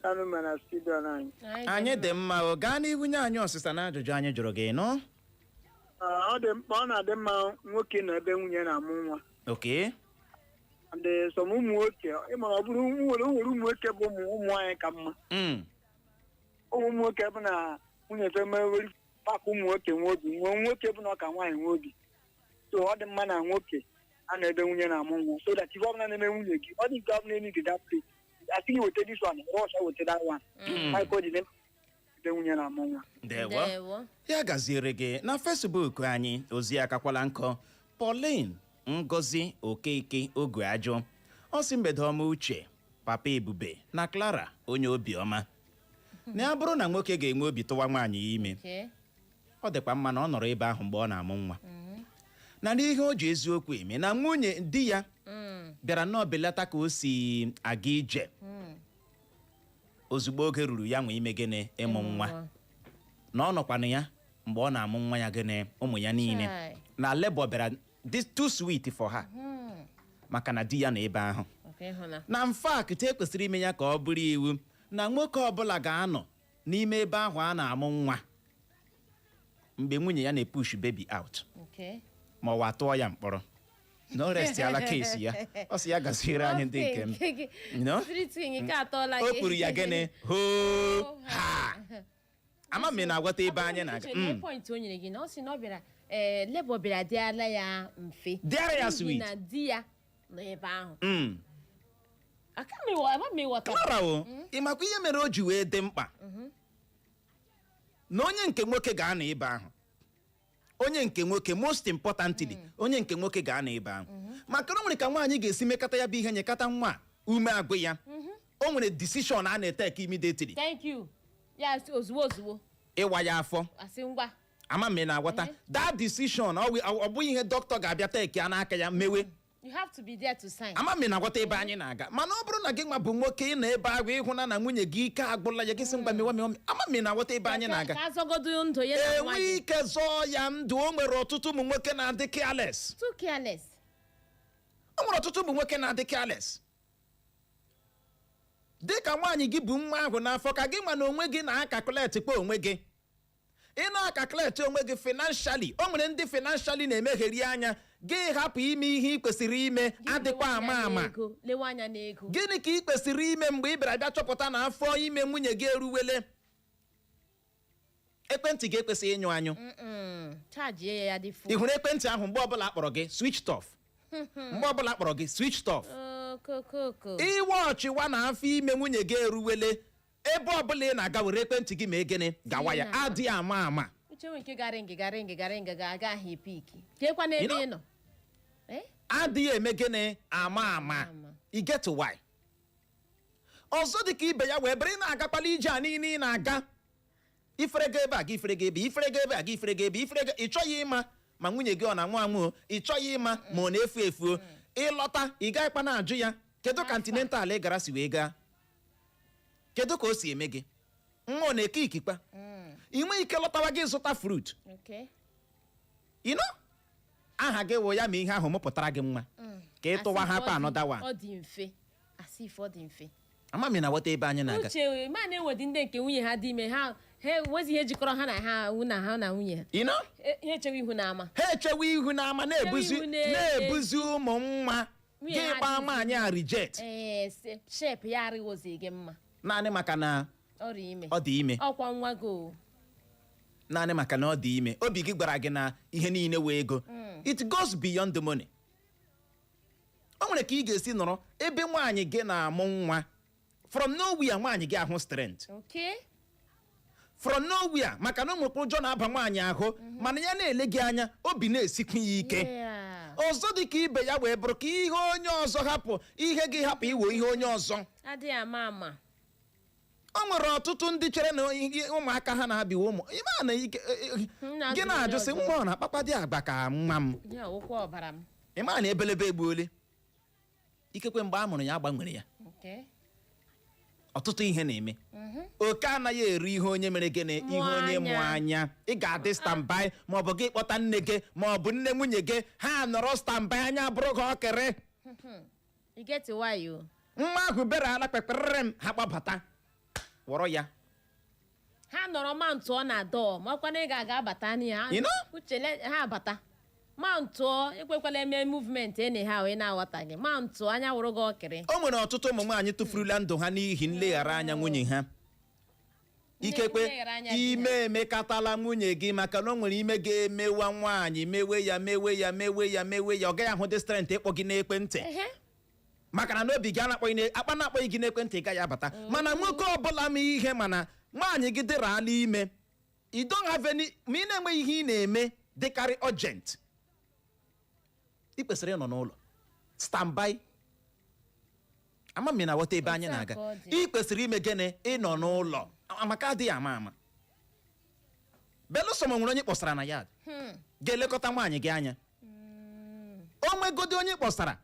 Kanụ mere na studio anyị. Anyị dị mma o. Gaa n'ihu nye anyị ọsịsa na ajụjụ anyị jụrụ gị nụ. Ọ dị mkpa, ọ na-adị mma nwoke nọ ebe nwunye na-amụ nwa. And some ụmụ nwoke, ịmara ọ bụrụ nwere ụmụ nwoke bụ ụmụ ụmụ nwaanyị ka mma. Ụmụ nwoke bụ na nwunye fe mewere paka ụmụ nwoke nwe obi, nwee nwoke bụ na ọ ka nwaanyị nwe obi. So ọ dị mma na nwoke a na ebe nwunye na-amụ nwa, so that ife ọbụla na-eme nwunye gị, ọ dị nke ọbụla enyi that place, asị gị weta this one, rush weta that one. Michael dị ebe nwunye na-amụ nwa. Ndewo. Ndewo. Ya gaziere gị. Na Facebook anyị, ozi akakwala nkọ. Pauline Ngozi Okeke Ogu Ajụ, ọ sị, mgbede ọma, Uche, Papa Ebube na Clara, onye obiọma. Na ya bụrụ na nwoke ga-enwe obi tụwa nwaanyị ya ime, ọ dịkwa mma na ọ nọrọ ebe ahụ mgbe ọ na-amụ nwa, na n'ihe o ji eziokwu eme na nwunye di ya bịara nnọọ belata ka o si aga ije ozugbo oge ruru ya nwe ime gịnị? Ịmụ nwa. Na ọ nọkwanụ ya mgbe ọ na-amụ nwa ya, gịnị, ụmụ ya niile. Chai. Na labour bịara dị too sweet for her maka na di ya nọ ebe ahụ. Okay, ịhụna. Na in fact, e kwesịrị ime ya ka ọ bụrụ iwu na nwoke ọbụla ga-anọ n'ime ebe ahụ a na-amụ nwa mgbe nwunye ya na-epush baby out, ma ọ wa tụọ ya mkpọrọ na o restiala case ya. Ọ sị ya gaziere anyị ndị nke m. You know? Street king nke atọọla O gị. kwuru ya gịnị? Hoo ha, ama m ị na-agwata ebe anyị na-aga. Uche, lee point o nyere gị na ọ sị na ọ bịara, ee, labour bịara dịara ya mfe Dịara ya n'ihi sweet. na di ya nọ ebe ahụ. Aka m ama m ịghọta. Clara o, ị makwa ihe mere o ji wee dị mkpa na onye nke nwoke ga-anọ ebe ahụ? Onye nke nwoke, most importantly, onye nke nwoke ga-anọ ebe ahụ maka na o nwere ka nwaanyị ga-esi mekata ya bụ ihe nyekata nwa a, ume agwụ ya, o nwere decision a na-eteke immediately. Thank you. Ya sị ozugbo ozugbo. Ịwa ya afọ. Asị ngwa. Ama m ị na-aghọta that decision. Ọ bụghị ihe dọkịta ga-abịa take ya n'aka ya mewe. You have to be there to sign. Ama m ị na-aghọta ebe anyị na-aga. Mana ọ bụrụ na gị nwa bụ nwoke, ị nọ ebe ahụ ịhụna na nwunye gị ike agwụla ya, gị sị ngwa, mewa mewa. Ama m ị na-aghọta ebe anyị na-aga. Ka azọgodo ndụ ya na nwa Enwe gị. ike zọọ ya ndụ. O nwere ọtụtụ ụmụ nwoke na-adị careless. Too careless. O nwere ọtụtụ ụmụ nwoke na-adị careless. Dị ka nwaanyị gị bụ nwa ahụ n'afọ, ka gị ma na onwe gị na-acalculate kpa onwe gị, ị na-acalculate onwe gị financially. O nwere ndị financially na-emegheri anya gị hapụ ime ihe ị kwesịrị ime. Gị Adịkwa lewe ama anya ama. n'ego, lewe anya n'ego. Gịnị ka ị kwesịrị ime mgbe ị bịara bịa chọpụta na afọ ime nwunye gị eruwele? Ekwentị gị ekwesịghị ịnyụ anyụ. Chajie ya, ya dị Ị full. hụrụ ekwentị ahụ, mgbe ọbụla akpọrọ gị, switch off. Mgbe ọbụla akpọrọ gị, switch off. Okokoko. Iwe ọchịwa na afọ ime nwunye gị eruwele, ebe ọbụla ị na-aga, were ekwentị gị ma egene gawa ya. Adịghị ama ama. Uche nwe nke gara ngị gara ngị gara ngị ga-aga ahụ epiki keekwa n'ebe You know? ị nọ. Eh? Adịghị eme gịnị? Ama ama. Ama. You get why? Ọzọ dị ka ibe ya wee bụrụ, ị na-agakwala ije a niile ị na-aga, ifere ga ebe a, gị ifere ga ebe, ifere ga ebe a, gị ifere ga ebe, ifere ga, ị chọghị ịma ma nwunye gị ọ na-anwụ anwụ o, ị chọghị ịma ma ọ na-efu efu o. Ịlọta, ị gaghịkwa na-ajụ ya kedu ka antenatal ị gara si wee gaa, kedu ka o si eme gị, nwa ọ na-eke ikikpa. Ị nweghị ike lọtawa gị zụta fruit. Aha gị wụ ya ma ihe ahụ mụpụtara gị nwa ka ị tụwa ha kpa anọda wa. Ọ dị mfe, asị ife ọ dị mfe. Ama m ị na-aghọta ebe anyị na-aga. Uche, ma na-enwedị ndị nke nwunye ha dị ime, ha ha enwezi ihe jikọrọ ha na ha na ha na nwunye ha. Ha echewe ihu n'ama. Ha echewe ihu n'ama na-ebuzi ihu na-ebuzi ụmụ nwa. Nwunye gị ha gbaa adịghị. nwaanyị a reject. Ee, shape ya arịghịzi gị mma. Naanị maka na ọrịa ime. Ọ dị ime. Ọkwa nwa gị o. Naanị maka na ọ dị ime, obi gị gwara gị na ihe niile wee ego. It goes beyond the money. O nwere ka ị ga-esi nọrọ ebe nwaanyị gị na-amụ nwa, from nowhere nwaanyị gị ahụ strength. From nowhere, maka na o nwekwa ụjọ na-aba nwaanyị ahụ, mana ya na-ele gị anya, obi na-esikwu ya ike. Ọzọ dị ka ibe ya wee bụrụ ka ihe onye ọzọ hapụ ihe gị hapụ iwe ihe onye ọzọ. Adịghị ama ama. O nwere ọtụtụ ndị chere na ihe ụmụaka ha na-abịa ụmụ ime na ike M gị na-azụ na-ajụ sị onye ọzọ. nwa ọ na-akpakpa dị agba ka nwa m. Ihe ọwụkwa ọbara m. Ịma na ebelebe egbuole, ikekwe mgbe a mụrụ ya agbanwere ya. Ọtụtụ ihe na-eme. Oke anaghị eri ihe onye mere gịnị? Ihe Mụọ onye mụọ anya. Anya ị ga-adị standby, ma ọ bụ gị kpọta nne gị ma ọ bụ nne nwunye gị, ha nọrọ standby, anya bụrụ gị ọkịrị. You get why o. Nwa ahụ bere ala kpekperere m, ha gbabata wọrọ ya. Ha nọrọ ma ntụọ na dọọ, ma ọkwa na ị ga-aga abata n'ihe. You know? Uchele ha abata ma ntụọ, ekwekwala eme movement anyhow ị na-aghọtaghị, ma ntụọ anya wụrụ gị ọkịrị. O nwere ọtụtụ ụmụ nwaanyị tụfurula ndụ ha n'ihi nleghara anya nwunye ha. Ikekwe nleghara anya di ha. Ime emekatala nwunye gị, maka na o nwere ime ga-emewa nwaanyị, mewe ya, mewe ya, mewe ya, mewe ya, ọ gaghị ahụ dị strength ịkpọ gị n'ekwentị. Maka na n'obi gị anakpọghị akpa na-akpọghị gị n'ekwentị, ị gaghị abata. Mana nwoke ọbụla ma ihe, mana Nwaanyị gị dịrị ala ime, you don't have any, ma ị na-enweghị ihe ị na-eme dịkarị urgent, ị kwesịrị ịnọ n'ụlọ standby. Ama m ị na-aghọta ebe anyị Otu a na-aga. ka ọ dị. Ị kwesịrị ime gịnị? Ịnọ n'ụlọ, maka adịghị ama ama, belụsọ ma nwere onye kpọsara na ya ga-elekọta nwaanyị gị anya. O nwegodi onye kpọsara,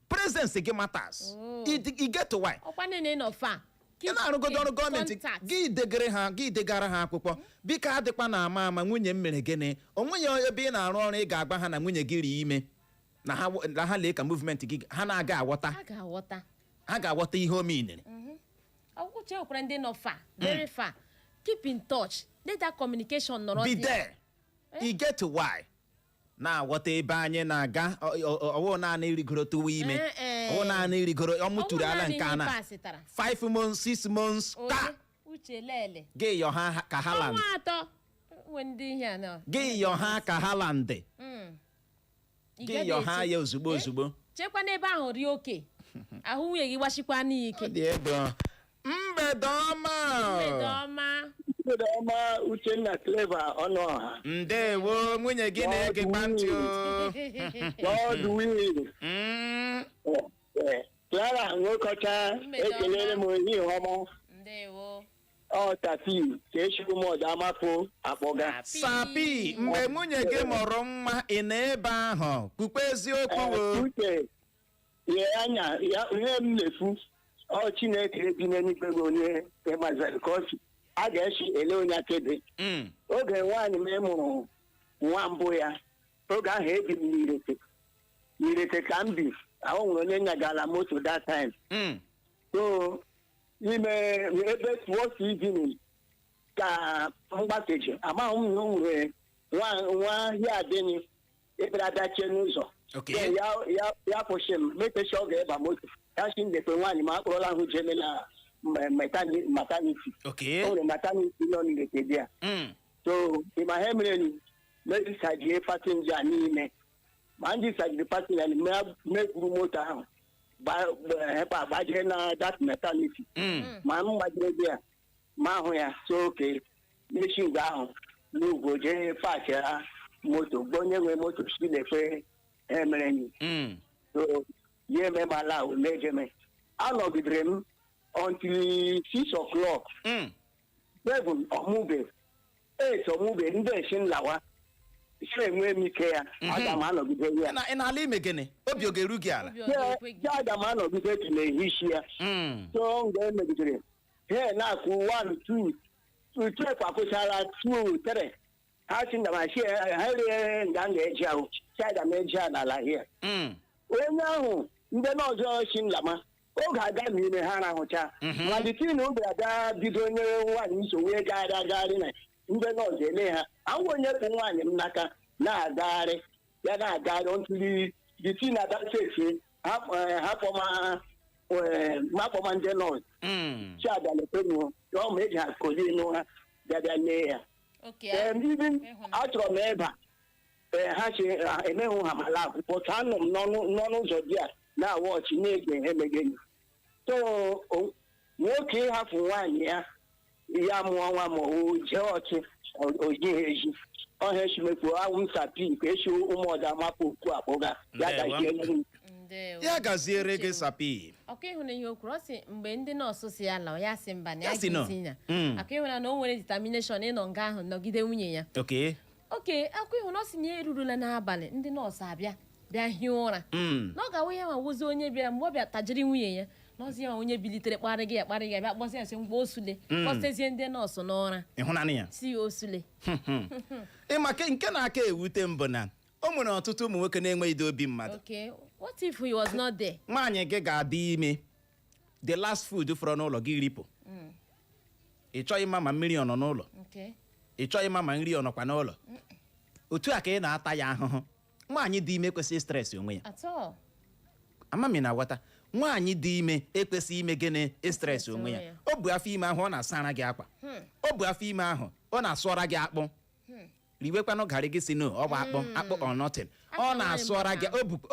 presence gị matters. Oh. I get to why? Ọkwa niile nọ fa. Ị na-arụgodo ọrụ gọọmenti, gị degere ha, gị degara ha akwụkwọ, biko, adịkwa na ama ama nwunye m mere gịnị. O nweghị ebe ị na-arụ ọrụ ị ga-agba ha na nwunye gị rie ime na ha lee ka movement gị ha na-aga aghọta. Ha ga-aghọta. Ha ga-aghọta ihe o minere. Uche nwekwara ndị nọ far, very far. Keep in touch, let that communication nọrọ Be there. there. I get to why? Na-aghọta ebe anyị na-aga. Ọwụ naanị irigoro tụwa ime, Eh, eh. ọwụ naanị irigoro ọmụturu Ọ bụrụ ala naanị nke a ihe na pasịtara. 5 months, 6 months Onye ka uche lele. Gị yọ ha ka Haaland. Ọnwa 3 nwe ndị ihe a nọ. Gị yọ ha ka Haaland. Ị Gị gaghị yọ ha eche. ya ozugbo. Eh? Ozugbo. Chekwa n'ebe ahụ rie oke ahụ nwunye gị gbachikwa n'ike. Ọ dị ego. Mgbede ọma. Mgbede ọma. Mgbede ọma, Uchenna Clever Ọnụọha. Ndewo. Nwunye gị na-egekwa ntị o. God will. Clara Nwekọcha, Mgbede ọma. ekelere m ehihie ọma. Ndewo. Ọ tapi ka echukwu m ọdụ amapụ akpọga. Sapi, mgbe nwunye gị mụrụ nwa, ị nọ ebe ahụ? Kwukwe eziokwu o. Uche, ye anya ya ihe m na-efu ọ Chineke bi n'eluigwe bụ onye ịgbazara ka ọ si a ga-esi ele onye akaebe. Oge nwaanyị m mụrụ nwa mbụ ya, oge ahụ ebi m n'Irete. N'Irete ka m bi ahụ, nwere onye nyagala moto that time. So ime ebe towards evening ka mgbakeji amaghị m na o nwere nwa nwa ya adịghị ebere adachie n'ụzọ. Then ya kwụsị m mepechi ọ ga-eba moto ya si ndekwe nwaanyị ma akpọrọla ahụ jeme na maternity. O nwere maternity nọ n'Irete dị ya. So ịma ha mere ni mejisajie passenger niile, ma ndị sajiri passenger megburu moto ahụ gbajie na that maternity. Ma m gbajiri dị ya ma ahụ ya so oke mechi mgbe ahụ n'ugwu jee park ha moto gba onye nwe moto si lekwe emere ni. So ya eme m ala ahụ mejeme anọgidere m until 6 o'clock. 7 ọmụbe, 8 ọmụbe, ndị esi nlawa si enwe m ike ya aga m anọgide ya. Ị na-ala ime gịnị? Obi ọ ga-eru gị ala? Obi ọ ga-ekwe gị? Ya aga m anọgide dị n'ehi ya. So mgbe e megidere he na-akwụ 1 2 12 akwụchala 2 3, ha si na ma si ha rie nga m ga-eji ahụ si aga m eji n'ala hie. Onye ahụ ndị nọọsụ si nlama oge aga n'ime ha rahụcha ma ditin oge aga bido nye nwaanyị nsogbu gagharị agagharị na ndị nọọsụ ele ha ahụ onye kpụ nwaanyị m n'aka na-agagharị ya na-agagharị ntuli ditin ada sefe hapụma ndị nọọsụ si abịa ọ ma eji ha koli n'ụra bịa bịa lee ya. Even achọrọ m ịba ee ha si emeghụ ha ma lab, but anọ m n'ọnụ ụzọ dị a na-awa ọchị na-ege ihe megeni. So nwoke ịhapụ nwaanyị ya ya mụọ nwa ma o jee ọchị ojighị ezi ọhịa echimekwu awụ m sapi ka esi ụmụọda mapụ okwu akpụga ya. Ndewo. Gazie n'ihu. Ndewo. Ya gaziere gị, sapi. Ọkụ ịhụ na ihe o kwuru, ọ sị mgbe ndị nọọsụ si ya lawa, ya sị mba na Ya ya sị no. ga-esi ya. Akụ ịhụ na o nwere determination ịnọ nga ahụ nọgide nwunye ya. Oke akụ ịhụ na ọ sị na ya erurula n'abalị, ndị nọọsụ abịa bịa hie ụra. Na ọ ga-awụ ya ma wụzi onye bịara mgbe ọ bịa tajiri nwunye ya na ọzi ya ma onye bilitere kparị gị ya kparị gị ya bịa kpọsị ya sị mgbe osule kpọsezie ndị nọọsụ n'ụra. Ịhụnanya ya. Si ya osule. Ịma nke na-aka ewute m bụ na o nwere ọtụtụ ụmụ nwoke na-enweghị obi mmadụ. Okay, what if he was not there? Nwaanyị gị ga-adị ime, the last food fọrọ n'ụlọ gị ripụ. Ị chọghị ịma ma mmiri ọ nọ n'ụlọ. Ị chọghị ịma ma nri ọ nọkwa n'ụlọ. Otu a ka ị na-ata ya ahụhụ. Nwaanyị dị ime ekwesịghị stress onwe ya. At all. Amami na aghọta, nwaanyị dị ime ekwesịghị ime gịnị? Stress onwe ya. O bu afọ ime ahụ, ọ na-asara gị akwa. O bu afọ ime ahụ, ọ na-asụọra gị akpụ. Riwekwanụ garị gị si no ọ bụ akpụ akpụ or nothing. Ọ Akpụ na-asụọra gị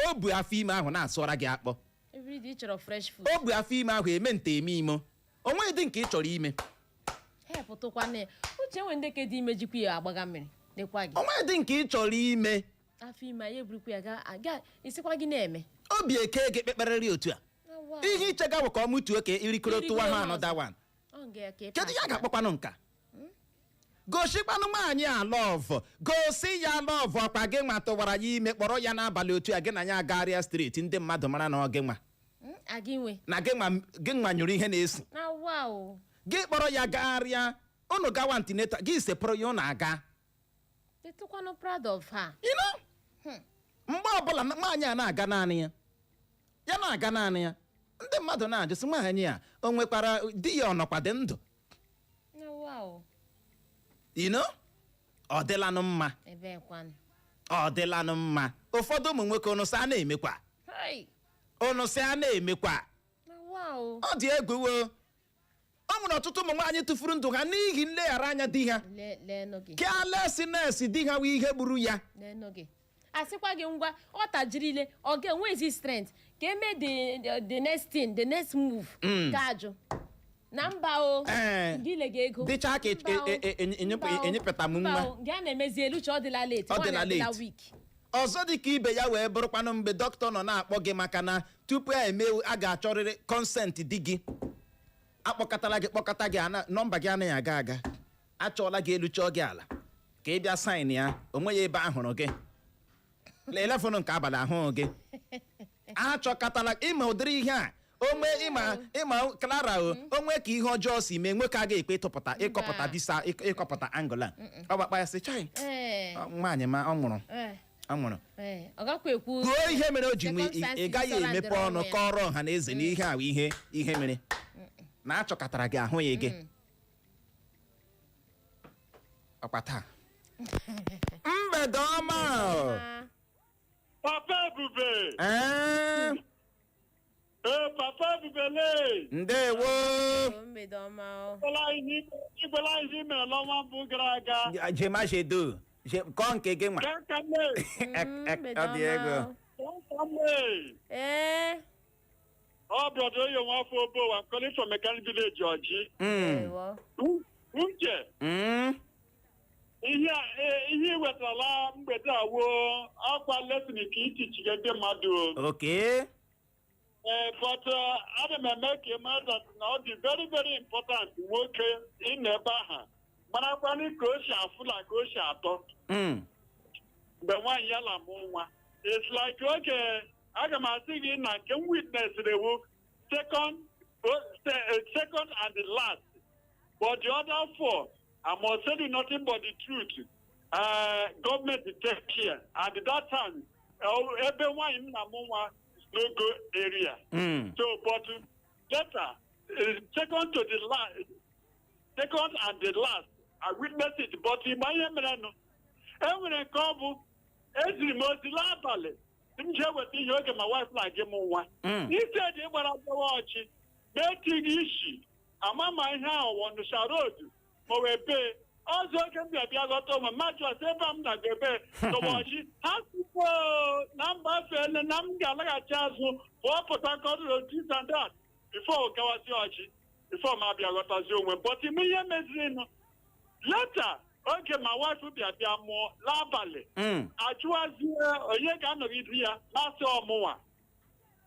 o bu afọ ime ahụ na-asụọra gị akpụ. Every day ị chọrọ fresh food. O bu afọ ime ahụ eme nte eme imo. O nweghị dị nke ị chọrọ ime. Hepụtụkwana ya. Uche, nwe ndị ke dị ime jikwa ya agbaga mmiri lekwa gị. Onwe dị nke ị chọrọ ime. Afọ ime ya eburukwa ya ga isikwa gị na-eme. Obi eke gị kpekperịrị otu a. Awa. Ihe ichega bụ ka ọ mụtuo ka irikoro tụwa ha Irikoro another one. Ọ nga ya ka ị Kedu ya pass. ga-akpọkwanụ nka? Gosikwanụ nwaanyị a love, gosi ya love. Ọkwa gị nwa tụwara ya ime, kpọrọ ya n'abalị otu a, gị na ya agagharịa street, ndị mmadụ mara na ọ gị nwa. Aga inwe. Na gị nwa, gị nwa nyụrụ ihe na-esi. Na wow. Gị kpọrọ ya gagharịa, unu gawa antenatal, gị sepụrụ ya, unu aga. Detụkwanụ proud of her. You know? Mgbe ọbụla nwaanyị a na-aga naanị ya, ya na-aga naanị ya, ndị mmadụ na-ajụ sị, nwaanyị a o nwekwara di ya, ọ nọkwa dị ndụ? Na wow. You know? Ọ dịlanụ mma. Ebekwanụ? Ọ dịlanụ mma. Ụfọdụ ụmụ nwoke, ụnụ sị a na-emekwa. Hey! Ụnụ sị a na-emekwa. Na wow. Ọ dị egwu wo. O nwere ọtụtụ ụmụ nwaanyị tụfuru ndụ ha n'ihi nleghara anya di ha. Leenụ gị. Carelessness di ha wụ ihe gburu ya. Leenụ gị, asịkwa gị ngwa, ọ tajirile, ọ ga-enwezi strength ka eme the next thing, the next move, ka ajụ na mba o. Gị lega ego. Dịcha ka Mba o. Mba o. enyepụta m Mba nwa. o. Nke a na-emezi elu uche, ọ dịla late. Ọ dịla Nwaanyị adịla late. weak. Ọzọ dị ka ibe ya wee bụrụkwanụ mgbe dọkịta nọ na-akpọ gị, maka na tupu a eme, a ga-achọrịrị consent di gị. Akpọkọtala gị, kpọkọta gị, nọmba gị anaghị aga aga, achọọla gị elu, chọọ gị ala ka ị bịa sign ya. O nweghị ebe a hụrụ gị. 11 nke abalị ahụghị gị, achọkọtala. Ịma ụdịrị ihe a onwe, ịma, ịma Clara, o onwe ka ihe ọjọọ si mee nwoke a ga-ekpe ịtụpụta, ịkọpụta visa, ịkọpụta angola, ọ gbakpa ya sị, chai, nwaanyị ma ọ nwụrụ. Ọ nwụrụ. Ee, ọ gakwa ekwu. Kwuo ihe mere o ji nwee. Circumstances Ị gaghị emepe surrounding ọnụ onwe ya. kọrọ ọha na eze na ihe a bụ ihe mere na achọkọtara gị, ahụ ya gị ọkwa taa. Mgbede ọma o. Ah. Papa Ebube! Ee. Ee, Papa Ebube lee! Ndewo. O, mgbede ọma o. Igwela ihe mere n'ọnwa mbụ gara aga. Jemajedo kọọ nke gị nwa. Kankale! Mgbede Ọ dị ọma ego. o. Kankale! Ee. Ọ brother Oyo Nwafọ Obo, I'm calling from Mechanic Village, Ọjị. Ewo. Uche, ihe ihe ị wetarala mgbede a wo akwa lesson ka itichige ndị mmadụ o. Ee, but ana m eme ka ị mara that na ọ dị very very important nwoke ịnọ ebe ahụ marakwanụ ka o si afụla, ka o si atọ mgbe nwaanyị ya na-amụ nwa. It's like oge aga m asị gị na nke m witnessịrị ewu second, second and the last, but the other four, I must tell you nothing but the truth. Government take care, and that time ebe nwaanyị m na-amụ nwa is no go area. So but later, second to the last, second and the last, I witnessed it. But ịma ihe merenụ, e nwere nke ọ bụ eziri m ozi n'abalị m jee weta ihe oge ma wife na-agị m nwa. Instead ịgbara gawa ọchị na-etighị isi ama ma ihe ahụ wọnụsha road ma wee bee ọzọ, oge m bịa bịa ghọta onwe m, majụ asị ebe a m na-aga ebe tọwa ọchị ha sikwo na mba fele na m ga-alaghachi azụ pụọ Port Harcourt road, this and that, before gawazi ọchị, before m abịa ghọtazi onwe m. But ime ihe mezirinụ later, oge ma wife bịa bịa mụọ n'abalị, achụwazie onye ga-anọgide ya, masị ọmụnwa,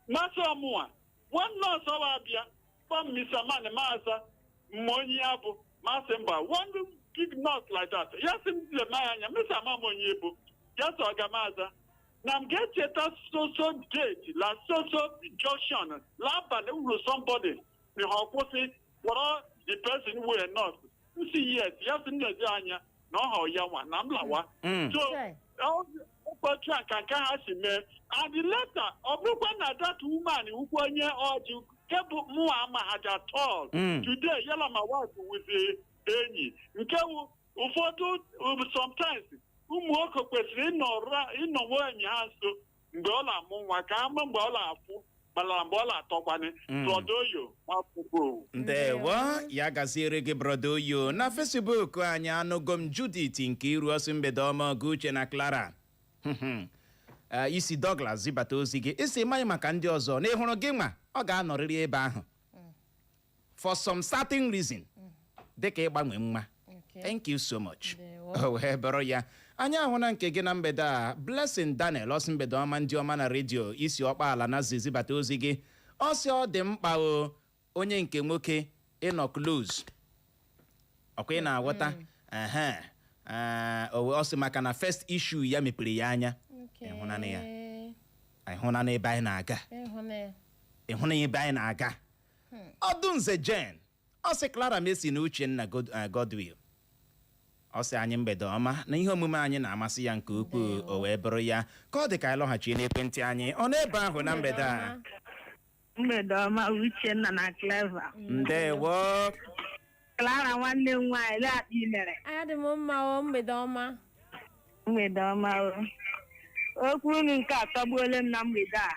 masị ọmụnwa. One nurse ọwa abịa kpọm Mr. Man, maasa mma onye ya bụ, masị mba, one big nurse like that, ya sị m lema ya anya, mr ama m onye bụ ya, sị ọga maza na m ga-echeta so so gate la so so junction l'abalị m hụrụ somebody na ha kwụsị kpọrọ the person were nurse. M si yes, ya sị m lezi anya na ọ ha ya nwa na m lawa. So ụbọchị a ka nke ha si mee, and later ọ bụrụkwa na that woman wukwu onye ọjị nke bụ mụnwa ama ha at all. Today yala my wife with enyi nke wụ ụfọdụ sometimes ụmụ nwoke kwesịrị ịnọ nwaanyị ha nso mgbe ọ na-amụ nwa ka ama mgbe ọ na-afụ mana mgbe ọ na-atọkwanye. Brother Oyo nwafọ. Ndewo, ya gaziere gị, brother Oyo. Na Facebook anyị, anụgo m Judith nke iru ọsụ, mgbede ọma ọgụ Uche na Clara. Isi Douglas zibata ozi gị, isi maghị maka ndị ọzọ na ịhụrụ gị nwa, ọ ga-anọrịrị ebe ahụ for some certain reason. Dịka ịgbanwe nwa. Thank you so much. Ndewo. O wee bụrụ ya, anyị ahụ na nke gị na mgbede a. Blessing Daniel ọsị, mgbede ọma, ndị ọma na redio. Isi ọkpa na zizibata ozi gị. Ọ sị ọ dị mkpa o, onye nke nwoke ịnọ close. Ọkwa ị na-aghọta? Ehe. Ee, ọ sị maka na first issue ya mepere ya anya. Ịhụnanị ya? Ịhụnanị ebe anyị na-aga? Ịhụnanya. Ịhụnanya ebe anyị na-aga. Ọdụ nze Jen ọ sị, Clara Messi na Uchenna Godwill, ọ sị anyị mgbede ọma, na ihe omume anyị na-amasị ya nke ukwuu. O wee bụrụ ya, ka ọ dị ka anyị lọghachie n'ekwentị anyị. Ọ n'ebe ahụ na mgbede a. Mgbede ọma, Uchenna na Clever. Ndewo. Clara, nwanne m nwaanyị, lee akpa i mere. Adị m mma o, mgbede ọma. Mgbede ọma o. Okwu unu nke a tọgbuola m na mgbede a.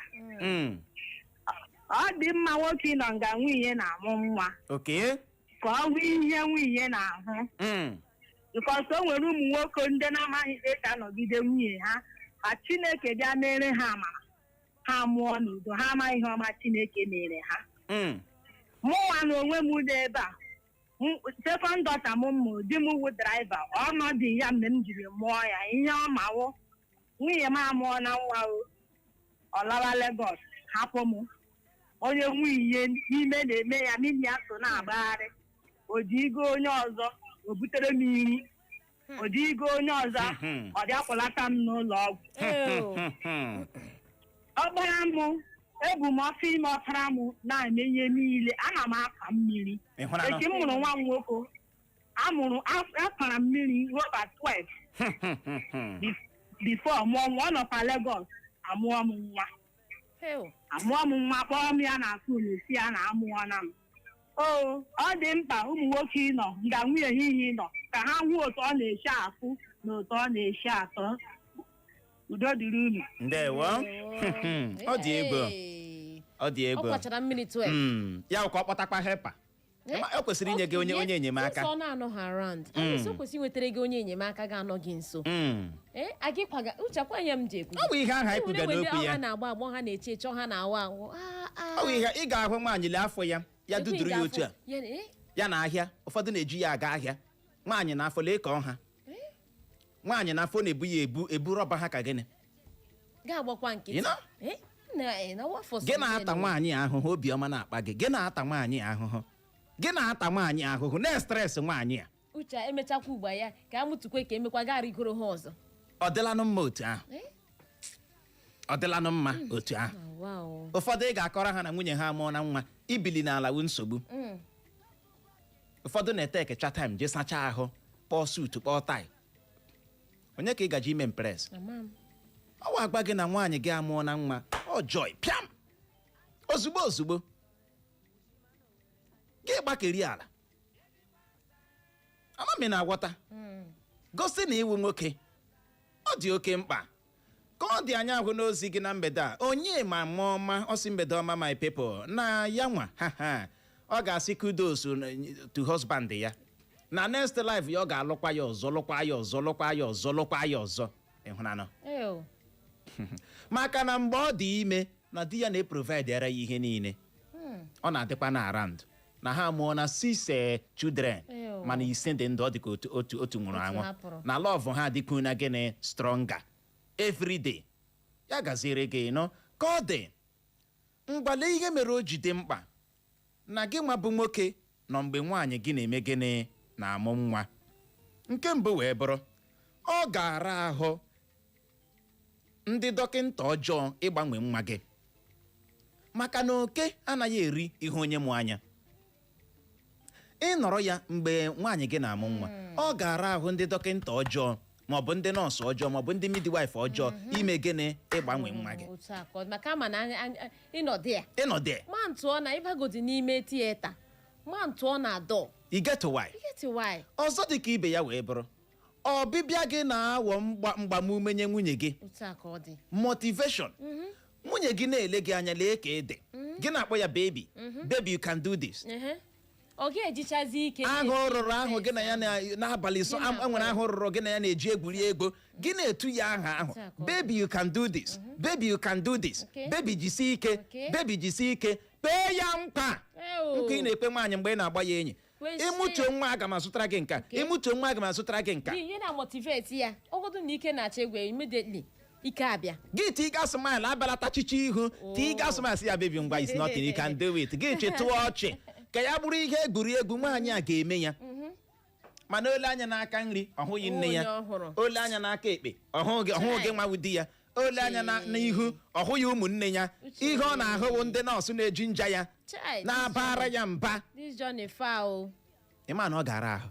Ọ dị mma nwoke ịnọ nga nwunye na-amụ nwa ka ọ hụ ihe nwunye na-ahụ, because o nwere ụmụ nwoke ndị na-amaghị esi anọgide nwunye ha ka Chineke bịa mere ha amara, ha mụọ n'udo. Ha amaghị ihe ọma Chineke mere ha. Mụnwa na onwe m dị ebe a, second daughter m mụ, di m wụ driver. Ọnọdụ ya mgbe m jiri mụọ ya, ihe ọ mawo, nwunye m amụọ na nwa o, ọ lawa Lagos hapụ m. Onye nwunye ime na-eme ya n'ihi ya so na-agbagharị, o ji igo onye ọzọ, o butere m iri, o ji igo onye ọzọ, ọ bịa kwụlata m n'ụlọ ọgwụ. Ew. Ọkpara m, ebu m ọfọ ime ọkpara m na-eme ihe niile, ana m akwa mmiri. Ịhụnanụ? Echi m mụrụ nwa m nwoke, amụrụ akwara mmiri roba 12 before mụọ nwa. Ọ nọkwa Lagos amụọ m nwa. Ew. Amụọ m nwa, kpọọ m ya na phone, si ya na amụọ na m. O ọ dị mkpa ụmụ nwoke ịnọ nga nwunye ha ihe ịnọ ka ha hụ otu ọ na-esi afụ na otu ọ na-esi atọ. Udo dịrị unu. Ndewo. Ọ dị egwu. Hey. Ọ dị Ọ egwu. kwachara mmiri 12. Ya ka ọ kpọtakwa helper. O kwesịrị inye gị onye enyemaka. Sọ na-anọ ha around. At least o kwesịrị inwetara gị onye enyemaka ga-anọ gị nso. Ee, aga ịkwaga uche akwa ya m ji ekwu. Ọ bụ ihe ahụ anyị kwuga n'okwu ya. Ha na-agba agbọ, ha na-eche eche, ha na-awụ awụ. Ah, ah. Ọ bụ ihe ị ga-ahụ nwaanyị lee afọ ya, ya Ekwe duduru ya ga-afụ- otu a. Ya, eh? Ya na ahịa, ụfọdụ na-eji ya aga ahịa. Nwaanyị na afọ, lee ka ọ ha. Nwaanyị na afọ na-ebu ya ebu ebu rọba ha ka gịnị? Ga-agbakwa nkịtị. You know? Eh? Na eh, na what for? Gị na-ata nwaanyị ahụhụ, obiọma na-akpa gị. Gị na-ata nwaanyị ahụhụ, gị na-ata nwaanyị ahụhụ, na-estress nwaanyị a. Uche, emechakwa ugba ya ka a mụtukwe ka emekwa ga rigoro ha ọzọ. Ọ dịlanụ mma otu ahụ? Eh? Ọ dịlanụ mma otu ahụ? Ah, wow. Ụfọdụ, ị ga-akọrọ ha na nwunye ha amụọ na nwa, ibili n'ala wu nsogbu. Ụfọdụ na-ete ekecha time jee sachaa ahụ, kpọọ suit, kpọọ tie. Onye ka ị gaji ime impress? Ama m. Ọ wa agba gị na nwaanyị gị amụọ na nwa, ọ joy pịam, ozugbo ozugbo gị gbakeri ala. Ama m ị na-aghọta. Gosi na iwu nwoke ọ dị oke mkpa. Ka ọ dị, anya ahụ n'ozi gị na mgbede a. Onye ma mụọ ọma, ọsị mgbede ọma, my people, na ya nwa ha ha ọ ga-asị kudos to husband ya, na next life ya ọ ga-alụkwa ya ọzọ, lụkwa ya ọzọ, lụkwa ya ọzọ, lụkwa ya ọzọ. Ịhụnanụ? Ew. Maka na mgbe ọ dị ime na di ya na-eprovide ya ihe niile, ọ na-adịkwa na around, na ha mụọ na six children. Ew. Mana ise dị ndụ, ọ dị ka otu nwụrụ Otu anwụ. hapụrụ. Na love ha adịkwu na gịnị, stronger everyday. Ya gaziere gị nọ. Ka ọ dị, mgbale ihe mere o ji dị mkpa na gị nwa bụ nwoke nọ mgbe nwaanyị gị na-eme gịnị, na-amụ nwa. Nke mbụ wee bụrụ, ọ ga-ara ahụ ndị dọkịnta ọjọọ ịgbanwe nwa gị, maka na oke anaghị eri ihe onye mụ anya. Ịnọrọ ya mgbe nwaanyị gị na-amụ nwa, ọ ga-ara ahụ ndị dọkịnta ọjọọ, maọbụ ndị nọọsụ ọjọọ, maọbụ ndị midwife ọjọọ ime gịnị, ịgbanwe nwa gị. Otu a ka ọ dị, maka ama na ịnọdụ ya. Ịnọdụ. Ma ntụọ na ịbagodi n'ime theatre, ma ntụọ na dọ. You get why? Get why? Ọzọ dị ka ibe ya wee bụrụ, ọbịbịa gị na-awọ mgbamume nye nwunye gị. Otu a ka ọ dị. Motivation. Nwunye gị na-ele gị anya, lee ka ị dị, gị na-akpọ ya "Baby, baby, you can do this." Ehe. Ọ ga-ejichazi ike. Ahụ rụrụ ahụ gị na ya n'abalị so Gị na-akpọ enwere ya. ahụ rụrụ gị na ya na-eji egwuri egwu, gị na-etu ya aha ahụ. Otu a ka ọ dị. "Baby, you can do this. Baby, you can do this. Baby, jisie ike. Baby, jisie ike." Kpee ya nkwa. Eo. Nkwa ị na-ekpe nwaanyị mgbe ị na-agba ya enyi. Kwesie. Ịmụtuo nwa, aga m azụtara gị nka. Ịmụtuo nwa, aga m azụtara gị nka. Gị ihe na-motivate ya, ọgọdụ na ike na-achọ egwu, immediately ike abịa. Gị tiga smile, abalata chichi ihu, tiga smile, sị ya, "Baby, ngwa, is nothing, you can do it." Gị chetụọ ọchị ka ya bụrụ ihe egwuregwu. Nwaanyị a ga-eme ya, mana ole anya n'aka nri, ọ hụghị nne ya. Onye ọhụrụ. Ole anya n'aka ekpe, ọ hụghị, ọ hụghị nwa di ya. Ole anya n'ihu, ọ hụghị ụmụnne ya. Uche. Ihe ọ na-ahụ bụ ndị nọọsụ na-eji nja ya Chai, na-abara ya mba. This journey far o. Ịma na ọ gara ahụ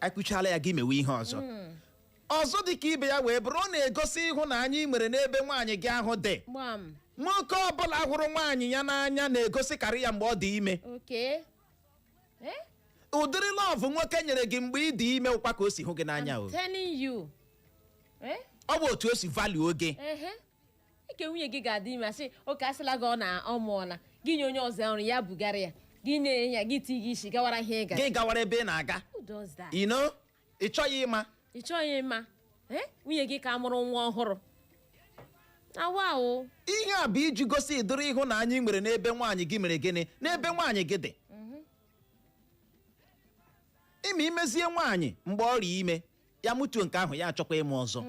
akụchala ya, gị mewe ihe ọzọ ọzọ dị ka ibe ya wee bụrụ, ọ na-egosi ịhụnanya ị nwere n'ebe nwaanyị gị ahụ dị. Gbam. Nwoke ọbụla hụrụ nwaanyị ya n'anya na-egosikarị ya mgbe ọ dị ime. Okay, eh? Ụdịrị love nwoke nyere gị mgbe ị dị ime ụkwa ka o si hụ gị n'anya o. I'm telling you, eh? Ọ bụ otu o si value oge. Ehe, ike nwunye gị ga-adị ime, asị oke asịla gị ọ na ọ mụọla, gị nye onye ọzọ ọrụ ya bugara ya, gị nye ya, gị tii gị isi gawara ihe ị gara. Gị gawara ebe ị na-aga. Who does that? Ị chọghị ịma. Ị chọghị ịma, eh? Nwunye gị ka mụrụ nwa ọhụrụ awa o. Ihe a bụ iji gosi ịdịrị ịhụnanya ị nwere n'ebe nwaanyị gị mere gịnị, n'ebe nwaanyị gị dị. Ime imezie nwaanyị mgbe ọrịa ime ya mụtuo nke ahụ, ya achọkwa ịmụ ọzọ.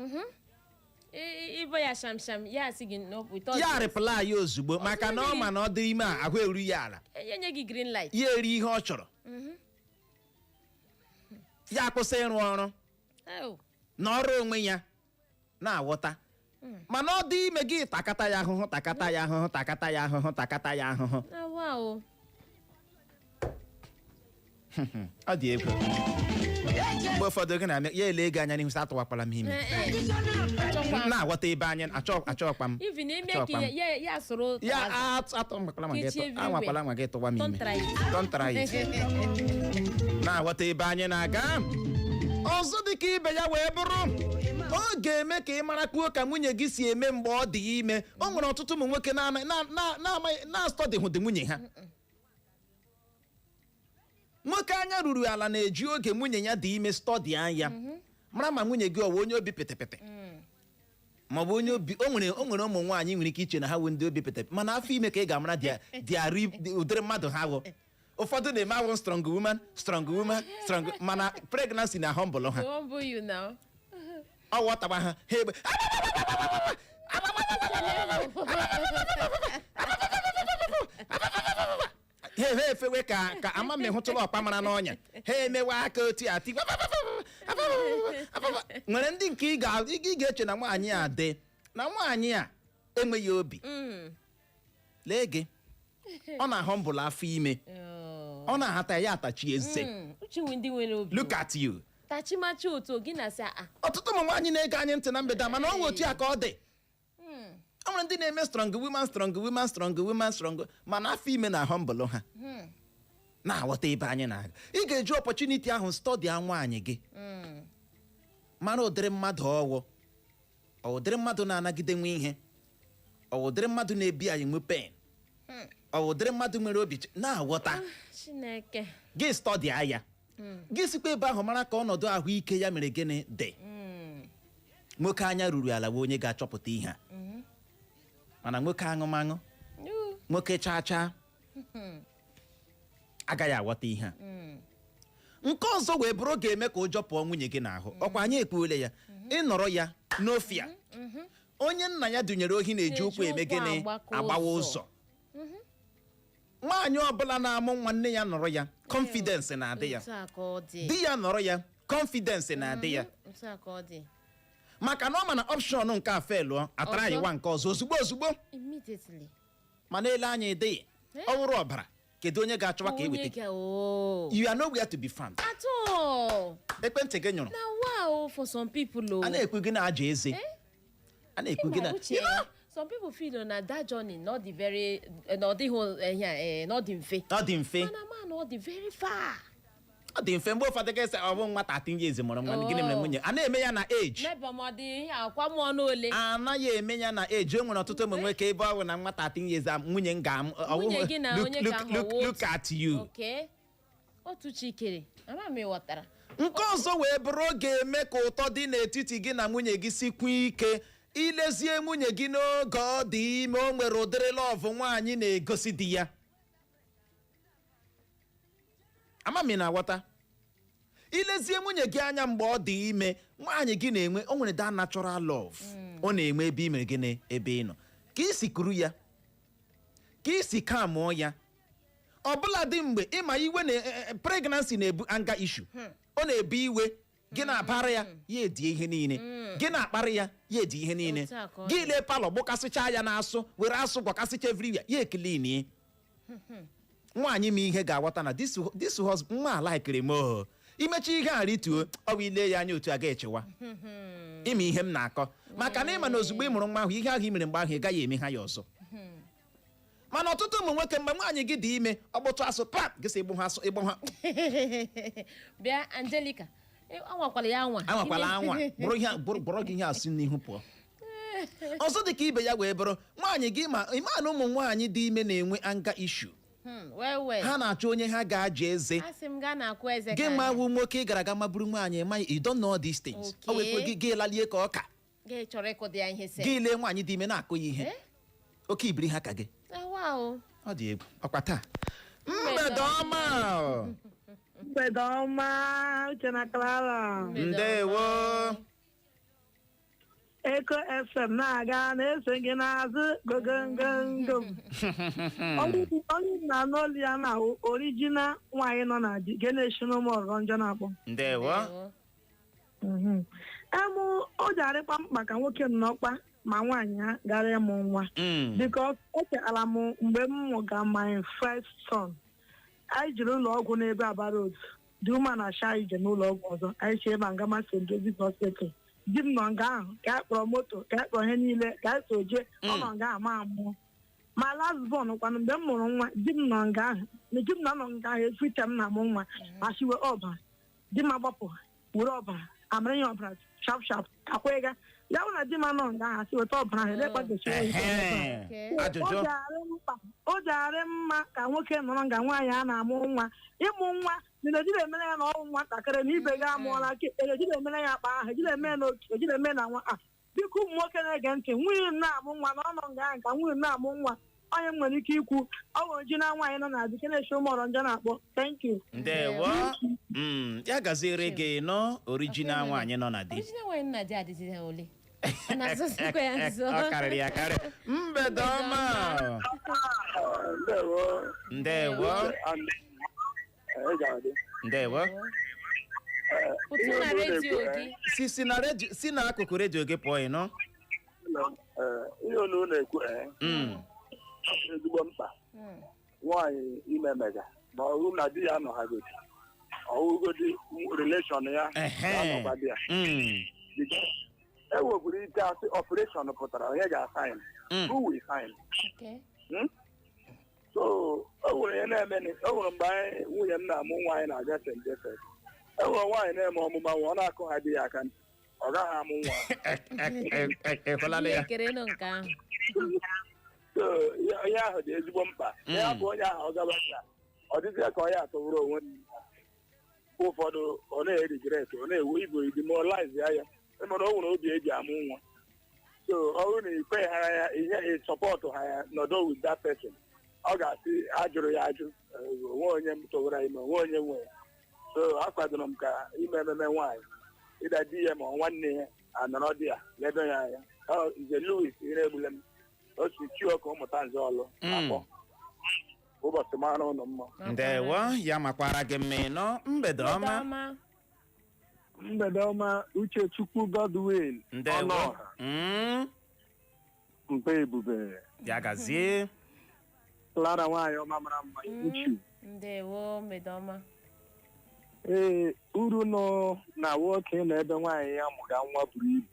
Ịbọ ya sham sham, ya asị gị no with Ya reply ya ozugbo, maka na ọ ma na ọ dị ime a, ahụ eru ya ala. Enye gị green light. Ya eri ihe ọ chọrọ, ya akwụsị ịrụ ọrụ Oh. na ọrụ onwe ya na-aghọta. Mana ọ dị ime, gị takata ya ahụhụ, takata ya ahụhụ, takata ya ahụhụ, takata ya ahụhụ. Awa o. Ọ dị egwu. Mgbe ụfọdụ gị na ya ele ego anya n'ihu sị, "Atụwakwala m ime." Eh, eh. Achọkwa m. Na-aghọta ebe anyị achọkwa m. Even ime ka Achọkwa m. ya soro Ya trouser. atụwakwala nwa gị Kechi everywhere. anwakwala nwa gị tụwa m ime. Don't try it. Don't try it. Na-aghọta ebe anyị na-aga. Ọzọ dị ka ibe ya wee bụrụ, ọ ga-eme ka ị mara kwuo ka nwunye gị si eme mgbe ọ dị ime. O nwere ọtụtụ ụmụ nwoke na-amaghị na-astọdịhụ dị nwunye ha. Nwoke anya ruru ala na-eji oge nwunye ya dị ime study anya, mara ma nwunye gị ọwụ onye obi pịtịpịtị ma ọ bụ onye obi o nwere ụmụ nwaanyị nwere ike iche na ha wụ ndị obi pịtịpịtị, mana afọ ime ka ị ga-amara dị ụdịrị mmadụ ha wụ. Ụfọdụ na-eme awụ strong woman, strong woman, strong, mana pregnancy na humble ha. Humble you now. Ọ ghọtaba ha, ha egbe. Ha efewe ka ama m hụtụla ọkpa mara n'ọnya, ha emewe aka otu a tikwa. Nwere ndị nke ị ga-eche na nwaanyị a dị na nwaanyị a enweghị obi. Lee gị, ọ na-ahụ afọ ime. Oh. Ọ na-ahata ya atachi eze. Uche nwe ndị nwere obi. Look at you. Tachimachi otu gị na sị a. Ọtụtụ ụmụ nwaanyị na-ege anyị ntị na mgbede a, mana ọ nwe otu a ka ọ dị. Ọ nwere ndị na-eme strong woman, strong woman, strong woman, strong, mana afọ ime na humble ha. Na-aghọta ebe anyị na-aga. Ị ga-eji opportunity ahụ study nwaanyị gị, mara ụdịrị mmadụ ọwụ, ọ ụdịrị mmadụ na-anagide nwe ihe, ọ ụdịrị mmadụ na-ebi anyị nwe pain, ọ ụdịrị mmadụ nwere obi na-aghọta. Chineke. Gị study ya, gị sikwa ebe ahụ mara ka ọnọdụ ahụike ya mere gịnị dị. Nwoke anya ruru ala wee onye ga-achọpụta ihe a, mana nwoke aṅụmaṅụ, nwoke chaa chaa agaghị aghọta ihe a. Nke ọzọ wee bụrụ, ga-eme ka ụjọ pụọ nwunye gị n'ahụ. Ọkwa anyị ekwuole ya, ịnọrọ ya n'ofia, onye nna ya dunyere ohi na-eji ụkwụ eme na-eji ụkwụ gịnị? agbakọ Agbawa ụzọ. ụzọ. Nwaanyị ọbụla na-amụ nwa, nne ya nọrọ ya, confidence na-adị ya. Otu a ka ọ dị. Di ya nọrọ ya, confidence na-adị ya. Otu a ka ọ dị. Maka na ọ ma na option nke a felụọ, atara Ọzọ? yiwa nke ọzọ ozugbo ozugbo. Immediately. Mana ele anya ịdịghị, ọ wụrụ ọbara, kedu onye ga-achọwa ka Onye eweta? oo. You are nowhere to be found. At all. Ekwentị gị nyụrụ. Na wow, for some people o. A na-ekwu gị na-aja eze, a na-ekwu gị na Ịma, Uche, You know? some people feel na that journey not the very, na ọ dịghị ihe, na ọ dị mfe. Ọ dị mfe. Mana man, ọ dị very far. Ọ dị mfe. Mgbe ụfọdụ ga-ese ọ bụ nwa 13 years mụrụ nwa. Gịnị mere nwunye a na-eme ya na age? N'ebe ma ọ dị ihe akwa mụọ n'ole. Anaghị eme ya na age. O nwere ọtụtụ ụmụ nwoke ebe ọ bụ na nwa 13 years a, nwunye m ga Nwunye gị na onye ka ahụ wụ Look at you. Okay, otu chikere ama m ịghọtara. Nke ọzọ wee bụrụ, ọ ga-eme ka ụtọ dị n'etiti gị na nwunye gị sikwa ike. Ilezie nwunye gị n'oge ọ dị ime, o nwere ụdịrị love nwaanyị na-egosi di ya. Ama m ị na-aghọta. Ilezie nwunye gị anya mgbe ọ dị ime, nwaanyị gị na-enwe, o nwere that natural love ọ na-enwe ebe ị mere gịnị, ebe ị nọ, ka isi kuru ya, ka isi kamụọ ya. Ọbụla dị mgbe ịma iwe na pregnancy na-ebu anger issue, ọ na-ebu iwe. Gị na-abara ya, ya edie ihe niile. Gị na-akparị ya, ya edi ihe niile. Otu a ka ọ Gị dị. lee parlour, gbụkasịcha ya n'asụ, were asụ gwakasịcha everywhere, ya ekilinie. Nwaanyị ma ihe ga-aghọta na this husband nwa alaikiri m o imechi ihe a rituo, ọ bụ ile ya anya otu a ga-echewa ịma ihe m na-akọ, maka na ịma na ozugbo ị mụrụ nwa ahụ, ihe ahụ i mere mgbe ahụ, ị gaghị eme ha ya ọzọ. Mana ọtụtụ ụmụ nwoke, mgbe nwaanyị gị dị ime, ọgbụtụ asụ pap, gị sị ịgbụ ha asụ, ịgbụ ha. Bịa, Angelica, anwakwala ya anwa. Anwakwala anwa bụrụ ihe bụrụ gị ihe asụ n'ihu pụọ. Ọzọ dị ka ibe ya wee bụrụ nwaanyị gị, ma ịma na ụmụ nwaanyị dị ime na-enwe anger issue. Well, well. Ha na-achọ onye ha ga-aja eze. Asị m gaa na-akwụ eze Gị ka ma anyị. wụ nwoke, ị gara aga maburu nwaanyị, ma you don't know these things. O wekwe gị, gị lalie ka ọka. Gị chọrọ ịkụdị ya ihe se. Gị lee nwaanyị dị ime na-akụ ya ihe. Eh? Oke ibiri ha ka gị. Awa o. Ọ dị egwu. Ọkwa taa, mgbede ọma. Mgbede ọma, Uche na Clara. Ndewo. Eko FM na-aga na-eso gị n'azụ gogongongo. Onye na n'olu ya na original nwaanyị nọ na di ga na-esi n'ụmụ ọrọ njọ na-akpọ. Ndewo. Emụ o ji arịkpa mkpa ka nwoke nnọkpa ma nwaanyị ha gara ịmụ nwa, because echetara m mgbe m mụga my first son, anyị jiri ụlọ ọgwụ n'ebe Aba Road dị ụma na asha ije n'ụlọ ọgwụ ọzọ anyị si ebe Ngama St. Joseph Hospital. Di m nọ nga ahụ ka anyị kpọrọ moto, ka anyị kpọrọ ihe niile, ka anyị so jee. Ọ nọ nga ahụ ma mụọ ma last born kwanụ. Mgbe m mụrụ nwa, di m nọ nga ahụ na di m na-anọ nga ahụ every time m na-amụ nwa, ashiwe ọbara di m agbapụ were ọbara amara ya ọbara sharp sharp akwa ịga ya bụ na di m anọ nga ahụ, asị weta ọbara ahụ elekpa gochie. Ehe. Ajụjụ. O ji mkpa, o ji arị mma ka nwoke nọrọ nga nwaanyị a na-amụ nwa. Ịmụ nwa na ejiri emere ya na ọnwụ nwatakịrị na ibe gị amụọla ke ejiri emere ya akpa ahụ, ejiri eme na oke, ejiri eme na nwa a. Biko, ụmụ nwoke na-ege ntị, nwunye m na-amụ nwa na ọ nọ nga ahụ ka nwunye m na-amụ nwa. Onye m nwere ike ikwu, ọ nwere ji na nwaanyị nọ na di ke na-eshi ụmụ ọrọ njọ na-akpọ. Thank you. Ndewo. Ya gaziere gị nọ, original nwaanyị nọ na di. Original nwaanyị nna di adịghị ha ole a na-azụzikwa ya nzọ. Ọ karịrị akarị. Mgbede ọma. Ndewo. Ndewo. Ndewo. Pụtụ na redio gị. Si na redio, si n'akụkụ redio gị pụọ, ịnụ. Ihe olu na-ekwu ọ dị ezigbo mkpa. Nwaanyị ime mega ma ọ bụrụ na di ya anọghagodi, ọwụgodi relation ya ga-anọkwa di ya. Because e nwekwara ike asị operation pụtara, onye ga-asign? Who will sign? Okay. So o nwere ihe na-eme o nwere mgbe anyị, nwunye m na-amụ nwa, anyị na-aga St. Joseph. E nwere nwaanyị na-eme ọmụma nwa, ọ na-akụ ha di ya aka ntị, ọ gaghị amụ nwa. Ịhụlala ya. Ihe nụ nke ahụ. So ihe ahụ dị ezigbo mkpa. Ya bụ onye ahụ ọ gaba ka ọ dịzịa ka ọ ya atụwụrụ onwe ya. Mgbe ụfọdụ ọ na-eregret, ọ na-ewe ibu demoralize ya. Ya ịmara o nwere obi eji amụ nwa. So ọ bụrụ na ikweghara ya ihe ị support ha ya nọdụ with that person, ọ ga-asị ajụrụ ya ajụ, onwe onye m tụwara ime, onwe onye nwe ya. So akwadoro m ka ime ememe nwaanyị ịda di ya ma ọ nwanne ya anọrọ di ya lebe ya anya. Ọ Nze Louis ire egbule m o si chio ka ụmụta nze ọlụ akpọ ụbọchị mara ụnụ mma. Ndewo, ya makwara gị mma, ịnụ. Mgbede ọma. Ọma. Mgbede ọma, Uchechukwu Godwin. Ndewo. Ọnụọha. Mpe ebube. Ya gazie. Clara, nwaanyị ọma mara mma, uchu. Ndewo, mgbede ọma. Ee, uru nọ na nwoke na ebe nwaanyị ya mụga nwa buru ibu.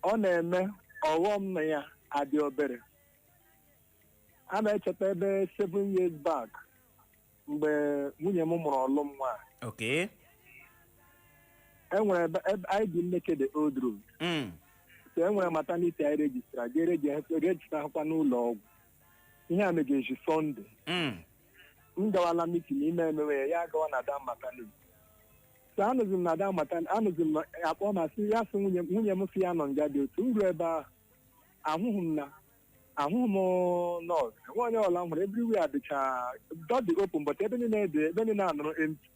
Ọ na-eme ọghọm na ya adị obere. A na-echeta ebe 7 years back mgbe nwunye m mụrụ ọlụ m nwaanyị. Enwere ebe anyị bi, Nneke, the old road. So enwere maternity anyị register, jee register akwa n'ụlọ ọgwụ. Ihe a megeji Sunday. M gawala meeting ime emewe ya, ya agawa na da maternity. So anụzi m na da maternity, anụzi m akpọ ma sị ya, sị nwunye m, nwunye m sị ya nọ nga dị otu m ruo ebe ahụ, ahụghị m na Ahụghị m nọọsụ, enwe onye ọla m hụrụ. Everywhere dịcha door dị open, but ebe niile dị, ebe niile anụrụ empty.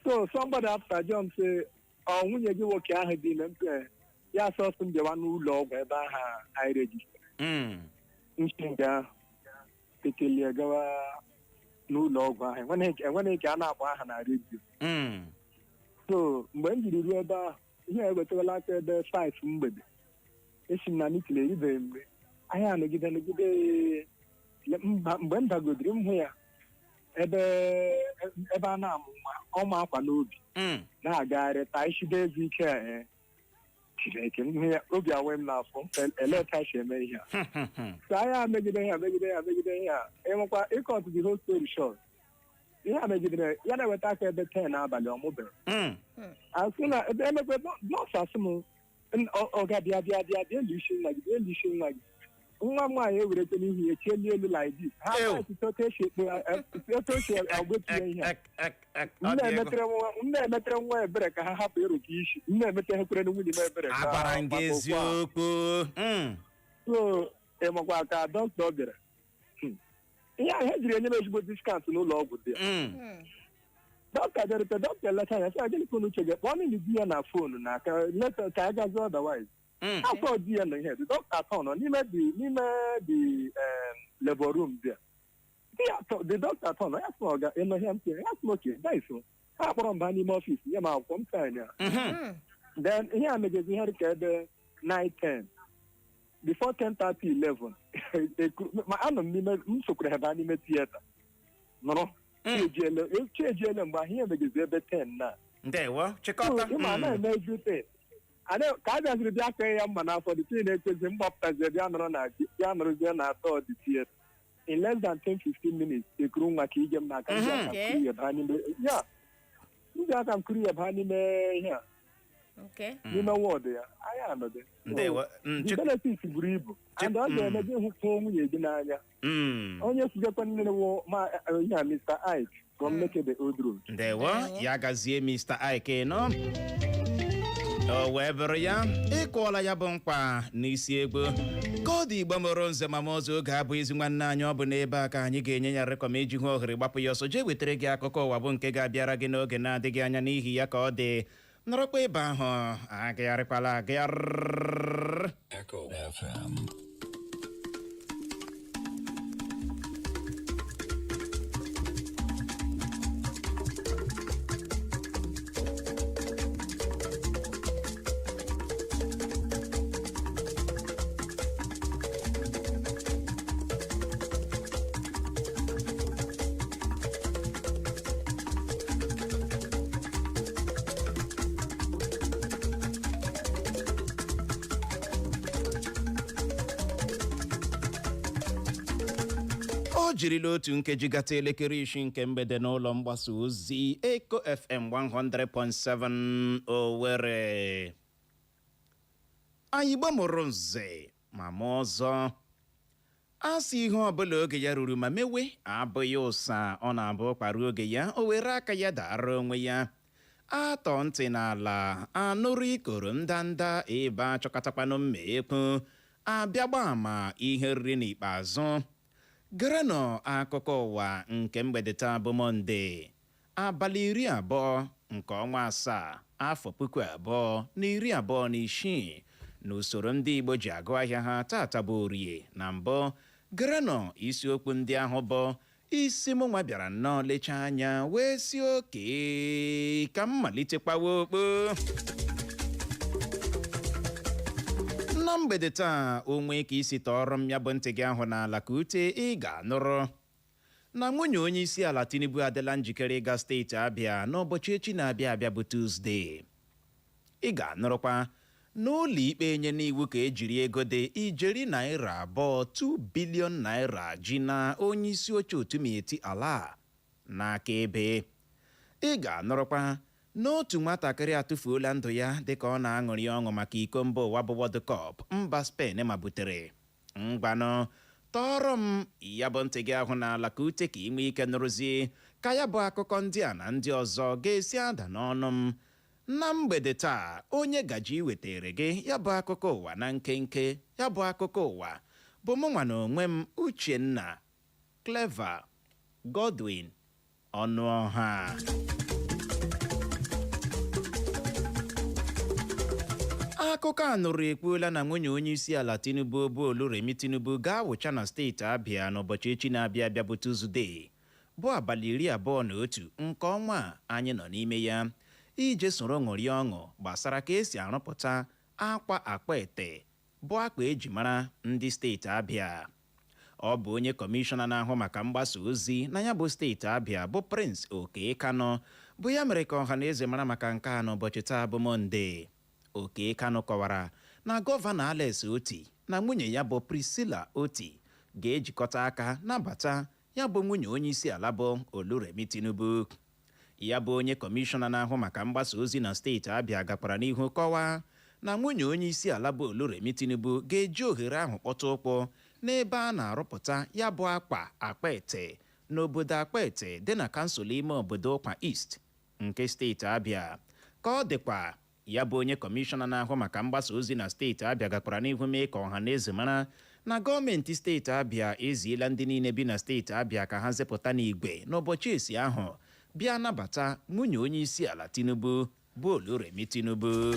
So somebody after John say, ọ nwunye gị nwoke ahụ dị ime mpe ya sọsọ m bịawa n'ụlọ ọgwụ ebe ahụ anyị register. Nchi nke ahụ tekelie gawa n'ụlọ ọgwụ ahụ, enweghị ka a na-akpọ aha na redio. So mgbe m jiri ruo ebe ahụ, ihe a ewetawala aka ebe 5 mgbede. Esi m na meeting, eribeghị mgbe ahịa anọgide nọgide. Mgbe m dagodiri m hụ ya ebe a na-amụ nwa, ọma akwa n'obi na-agagharị taa ishide ezi ike a. Chineke m, hụ ya, obi awe m n'afọ. Elee ka esi eme ihe a? So ahịa megide ihe a, megide ihe a, megide ihe a. Ịnwekwa ịcut the whole story short, ihe a megidere ya na-eweta aka ebe 10 n'abalị, ọmụbeghị. Asị na ebe emekwe nọọsụ asị m, "Ọ ga bịa, bịa, bịa, bịa elu isi nwa gị, bịa elu isi nwa gị." Nwa m nwaanyị ewerete n'ihu ya chelie elu like this. Ha otu esi ekpe, otu esi agwetu ya ihe a. M na-emetere nwa ebere ka ha hapụ ịrụka isi. M na-emete hekwere nwunye m ebere ka Agwara m gị maka okwu a. eziokwu. So ịmakwa ka dọkịta bịara, ihe ahụ e jiri enye m ezigbo discount n'ụlọ ọgwụ dị ya. Dọkịta bịarute, dọkịta eleta ya, sị ya, "Gịnị ka unu uche gị? Kpọọ n'ihi di ya na phone na ka leta ka a gazi, otherwise." Afọ di ya nọ ihe dị, dọkịta atọ nọ n'ime the labor room there. Di ya atọ, the doctor atọ nọ ya, sị ọga ịnọ ihe m sị ya, sị okay, guys, ha kpọrọ m baa n'ime office, nye m akwụkwọ m sign ya. Then ihe a megezi ihe dị ka ebe 9, 10, before 10:30, 11 ma anọ m n'ime, m sokwara ha baa n'ime theatre nọrọ. Chi ejiele mgbe ahụ, ihe megezi ebe 10 na. Ndewo, chịkọta. Ịma na-eme everything ka a bịaziri bịa kee ya mma n'afọ, dị tii na-ekwezi mgbapụtazie, bịa nọrọ na bịa nọrọzie na atọ dị theatre. In less than 10 15 minutes, ekuru nwa ka ije m n'aka ndị aka m kuru ya baa n'ime ya, ndị aka m kuru ya baa n'ime ihe a, n'ime ward ya anyị anọdị. Ndewo. The benefits buru ibu and ọ ga-eme gị hụkwuo nwunye gị n'anya. Onye kwugekwa nne wụ ma ihe a, Mr. Ike from Nekede Old Road. Ndewo, ya gazie, Mr. Ike nọ. O wee bụrụ ya, ịkụọla ya bụ mkpa n'isi egwu ka ọ dị. Igbo mụrụ nze ma ọzọ, oge abụ ezi nwanne anyị. Ọ bụ n'ebe a ka anyị ga-enye ya rekọm iji hụ ohere gbapụ ya ọsọ jee wetara gị akụkọ ụwa, bụ nke ga-abịara gị n'oge na-adịghị anya. N'ihi ya, ka ọ dị nọrọkwa ebe ahụ, agagharịkwala agagharị. Echo FM. O jirila otu nkeji gata elekere 6 nke mgbede n'ụlọ mgbasa ozi Eco FM 100.7 Owerri. Anyị gbamụrụ nze ma mụọ ọzọ, a sị ihe ọbụla oge ya ruru ma mewe abụghị ụsa. Ọ na-abụ kparuo oge ya, o were aka ya dara onwe ya. Atọ ntị n'ala anụrụ ikoro ndanda ebe achọkọtakwanụ mma ekwu abịa gba ama ihe riri. N'ikpeazụ, gerenụ akụkọ ụwa nke mgbede taa bụ Mọnde, abalị 20 nke ọnwa asaa, afọ 2026, n'usoro ndị Igbo ji agụ ahịa ha. Tata bụ Orie. Na mbụ, gerenụ isiokwu ndị ahụ bụ isi. Mụ nwa bịara nnọọ lechaa anya wee si oke ka m malite kpawa okpo na mgbede taa. Onwe ka isi tọọrọ m ya bụ ntị gị ahụ n'ala ka ute, ị ga-anụrụ na nwunye onye isi ala Tinubu adịla njikere ịga steeti Abịa n'ụbọchị echi na-abịa abịa bụ Tuzdee. Ị ga-anụrụkwa n'ụlọ ikpe enye n'iwu ka ejiri ego dị ijeri naira 2, 2 billion naira, ji na onye isi oche otu Miyetti Allah n'aka ebe. Ị ga-anụrụkwa n'otu nwatakịrị atụfuola ndụ ya dịka ọ na-aṅụrị ọṅụ maka iko mba ụwa bụ World Cup mba Spain ma butere. Ngwanụ, tọọrọ m ya bụ ntị gị ahụ n'ala ka ute, ka ị nwee ike nụrụzie ka ya bụ akụkọ ndị a na ndị ọzọ ga-esi ada n'ọnụ m na mgbede taa. Onye gaji iwetere gị ya bụ akụkọ ụwa na nkenke, ya bụ akụkọ ụwa Bụ mụnwa na onwe m, Uchenna Clever Godwin Ọnụọha. Akụkọ a nụrụ ekwuola na nwunye onye isi ala Tinubu bụ Oluremi Tinubu ga-awụcha na steeti Abịa n'ụbọchị echi na-abịa abịa, bụ Tuzdee, bụ abalị 21 nke ọnwa a anyị nọ n'ime ya, ije soro ṅụrịa ọṅụ gbasara ka esi arụpụta akwa akpaete, bụ akpa eji mara ndị steeti Abịa. Ọ bụ onye kọmishọna na-ahụ maka mgbasa ozi na ya bụ steeti Abịa, bụ Prince Okey Kanu, bụ ya mere ka ọha na eze mara maka nke a n'ụbọchị taa bụ Mọnde. Okey Kanu kọwara na Gọvanọ Alex Otti na nwunye ya bụ Priscilla Otti ga-ejikọta aka nabata ya bụ nwunye onye isi ala bụ Oluremi Tinubu. Ya bụ onye kọmishọna na-ahụ maka mgbasa ozi na steeti Abịa gakwara n'ihu kọwaa na nwunye onye isi ala bụ Oluremi Tinubu ga-eji ohere ahụ kpọta ụkwụ n'ebe a na-arụpụta ya bụ akpa akpaete n'obodo Akpaete dị na kansụl ime obodo Ụkwa East nke steeti Abịa. Ka ọ dịkwa, ya bụ onye kọmishọna na-ahụ maka mgbasa ozi na steeti Abịa gakwara n'ihu mee ka ọha na eze mara na gọọmenti steeti Abịa eziela ndị niile bi na steeti Abịa ka ha zepụta n'igwe n'ụbọchị esi ahụ bịa nabata nwunye onye isi ala Tinubu bụ Oluremi Tinubu.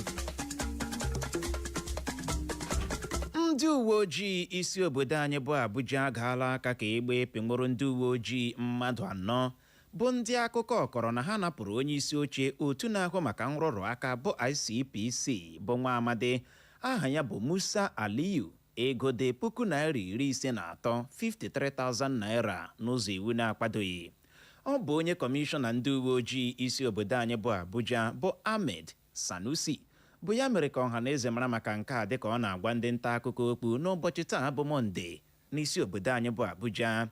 Ndị uwe ojii isi obodo anyị bụ Abuja agaala aka ka egbe pịnwụrụ ndị uwe ojii mmadụ anọ, bụ ndị akụkọ kọrọ na ha napụrụ onye isi oche otu na-ahụ maka nrụrụ aka bụ ICPC, bụ nwa amadi aha ya bụ Musa Aliyu, ego dị ₦53,000, 53,000 naira, n'ụzọ iwu na-akwadoghị. Ọ bụ onye kọmishọna ndị uwe ojii isi obodo anyị bụ Abuja bụ Ahmed Sanusi bụ ya mere ka ọha na eze mara maka nke a, dịka ọ na-agwa ndị nta akụkọ okwu n'ụbọchị taa bụ Mọnde n'isi obodo anyị bụ Abuja.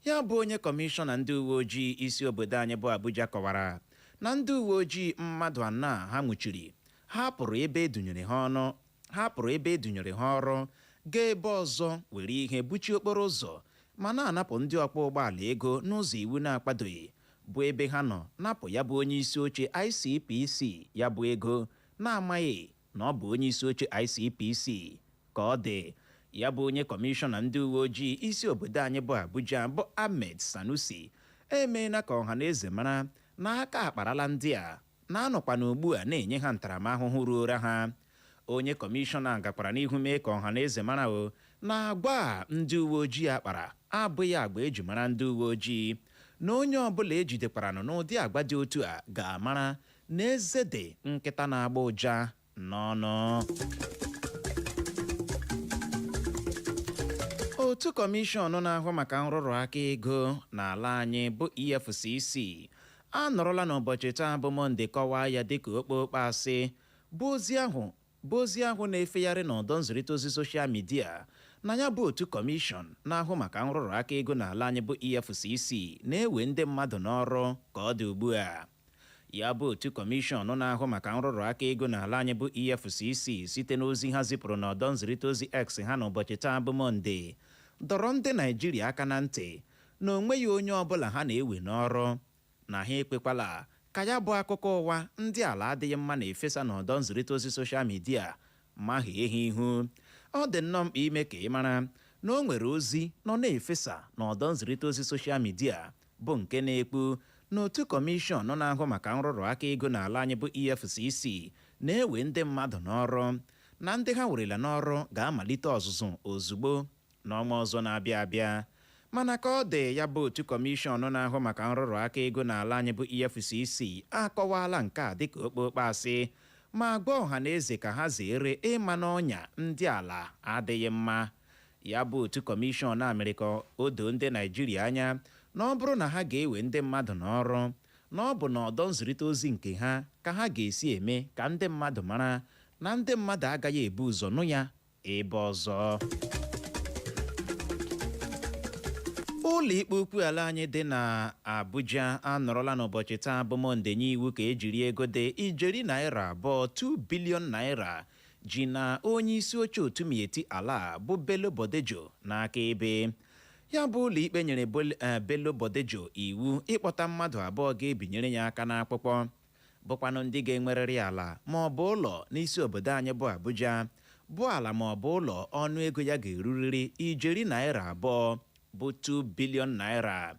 Ya bụ onye kọmishọna ndị uwe ojii isi obodo anyị bụ Abuja kọwara na ndị uwe ojii mmadụ anọ a ha nwụchiri ha pụrụ ebe edunyere ha ọnụ, ha pụrụ ebe edunyere ha ọrụ gaa ebe ọzọ were ihe buchie okporo ụzọ ma na-anapụ ndị ọkwọ ụgbọala ego n'ụzọ iwu na-akwadoghị, bụ ebe ha nọ napụ ya bụ onye isi oche ICPC ya bụ ego, na-amaghị na ọ bụ onye isi oche ICPC. Ka ọ dị, ya bụ onye kọmishọna ndị uwe ojii isi obodo anyị bụ Abuja bụ Ahmed Sanusi emeela ka ọha na eze mara na aka akparala ndị a, na-anọkwa n'ugbu a na-enye ha ntaramahụhụ ruora ha. Onye kọmishọna gakwara n'ihu mee ka ọha na eze mara o na agwa a ndị uwe ojii akpara abụghị agba eji mara ndị uwe ojii, na onye ọbụla ejidekwaranụ n'ụdị agwa dị otu a ga-amara na eze dị nkịta na-agba ụja n'ọnụ. Otu kọmishọn na-ahụ maka nrụrụ aka ego n'ala anyị bụ EFCC anọrọla n'ụbọchị taa bụ Mọnde kọwaa ya dịka okpokpo asị bụ ozi ahụ na-efegharị n'ọdọ nzirịta ozi social media na ya bụ otu kọmishọn na-ahụ maka nrụrụ aka ego n'ala anyị bụ EFCC na-ewe ndị mmadụ n'ọrụ ka ọ dị ugbu a. Ya bụ otu kọmishọn na-ahụ maka nrụrụ aka ego n'ala anyị bụ EFCC, site n'ozi ha zipụrụ n'ọdọ nzirịta ozi X ha n'ụbọchị taa bụ Mọnde, dọrọ ndị Naijiria aka na ntị na onweghị onye ọbụla ha na-ewe n'ọrụ, na ha ekwekwala ka ya bụ akụkọ ụwa ndị ala adịghị mma na-efesa n'ọdọ nzirịta ozi social media mahie ha ihu. Ọ dị nnọọ mkpa ime ka ị mara na o nwere ozi nọ na-efesa n'ọdọ nzirịta ozi social media, bụ nke na-ekpu na otu kọmishọn na-ahụ maka nrụrụ aka ego n'ala anyị bụ EFCC na-ewe ndị mmadụ n'ọrụ, na ndị ha werela n'ọrụ ga-amalite ọzụzụ ozugbo n'ọnwa ọzọ na-abịa abịa. Mana ka ọ dị, ya bụ otu kọmishọn na-ahụ maka nrụrụ aka ego n'ala anyị bụ EFCC akọwaala nke a dịka okpokpo asị, ma gwa ọha na eze ka ha zere ịma n'ọnya ndị ala adịghị mma. Ya bụ otu kọmishọn a mere ka o doo ndị Naijiria anya na ọ bụrụ na ha ga-ewe ndị mmadụ n'ọrụ, na ọ bụ n'ọdọ nzirịta ozi nke ha ka ha ga-esi eme ka ndị mmadụ mara, na ndị mmadụ agaghị ebu ụzọ nụ ya ebe ọzọ. Ụlọ ikpe ukwu ala anyị dị na Abuja anọrọla n'ụbọchị taa bụ Mọnde nye iwu ka ejiri ego dị ijeri naira 2, 2 billion naira, ji na onye isi oche otu Miyetti Allah bụ Bello Bodejo n'aka. Ebe ya bụ ụlọ ikpe nyere Bello Bodejo iwu ịkpọta mmadụ abụọ ga-ebinyere ya aka n'akwụkwọ, bụkwanụ ndị ga-enwerịrị ala ma ọ bụ ụlọ n'isi obodo anyị bụ Abuja. Bụ ala ma ọ bụ ụlọ ọnụ ego ya ga-erurịrị ijeri naira 2, bụ 2 billion naira.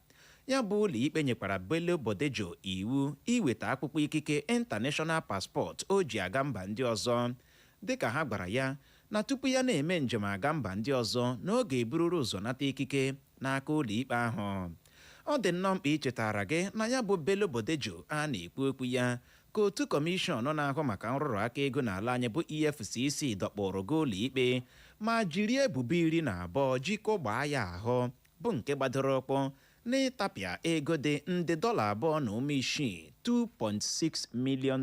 Ya bụ ụlọ ikpe nyekwara Bello Bodejo iwu iweta akwụkwọ ikike international passport o ji aga mba ndị ọzọ, dịka ha gwara ya na tupu ya na-eme njem aga mba ndị ọzọ, na ọ ga-ebururu ụzọ nata ikike n'aka ụlọ ikpe ahụ. Ọ dị nnọọ mkpa ichetara gị na ya bụ Bello Bodejo a na-ekwu okwu ya ka otu kọmishọn na-ahụ maka nrụrụ aka ego n'ala anyị bụ EFCC dọkpụrụ ga ụlọ ikpe ma jiri ebubo 12 jikọ gbaa ya ahụ, bụ nke gbadoro ụkwụ n'ịtapịa ego dị nde dọla 2.6, $2.6 million.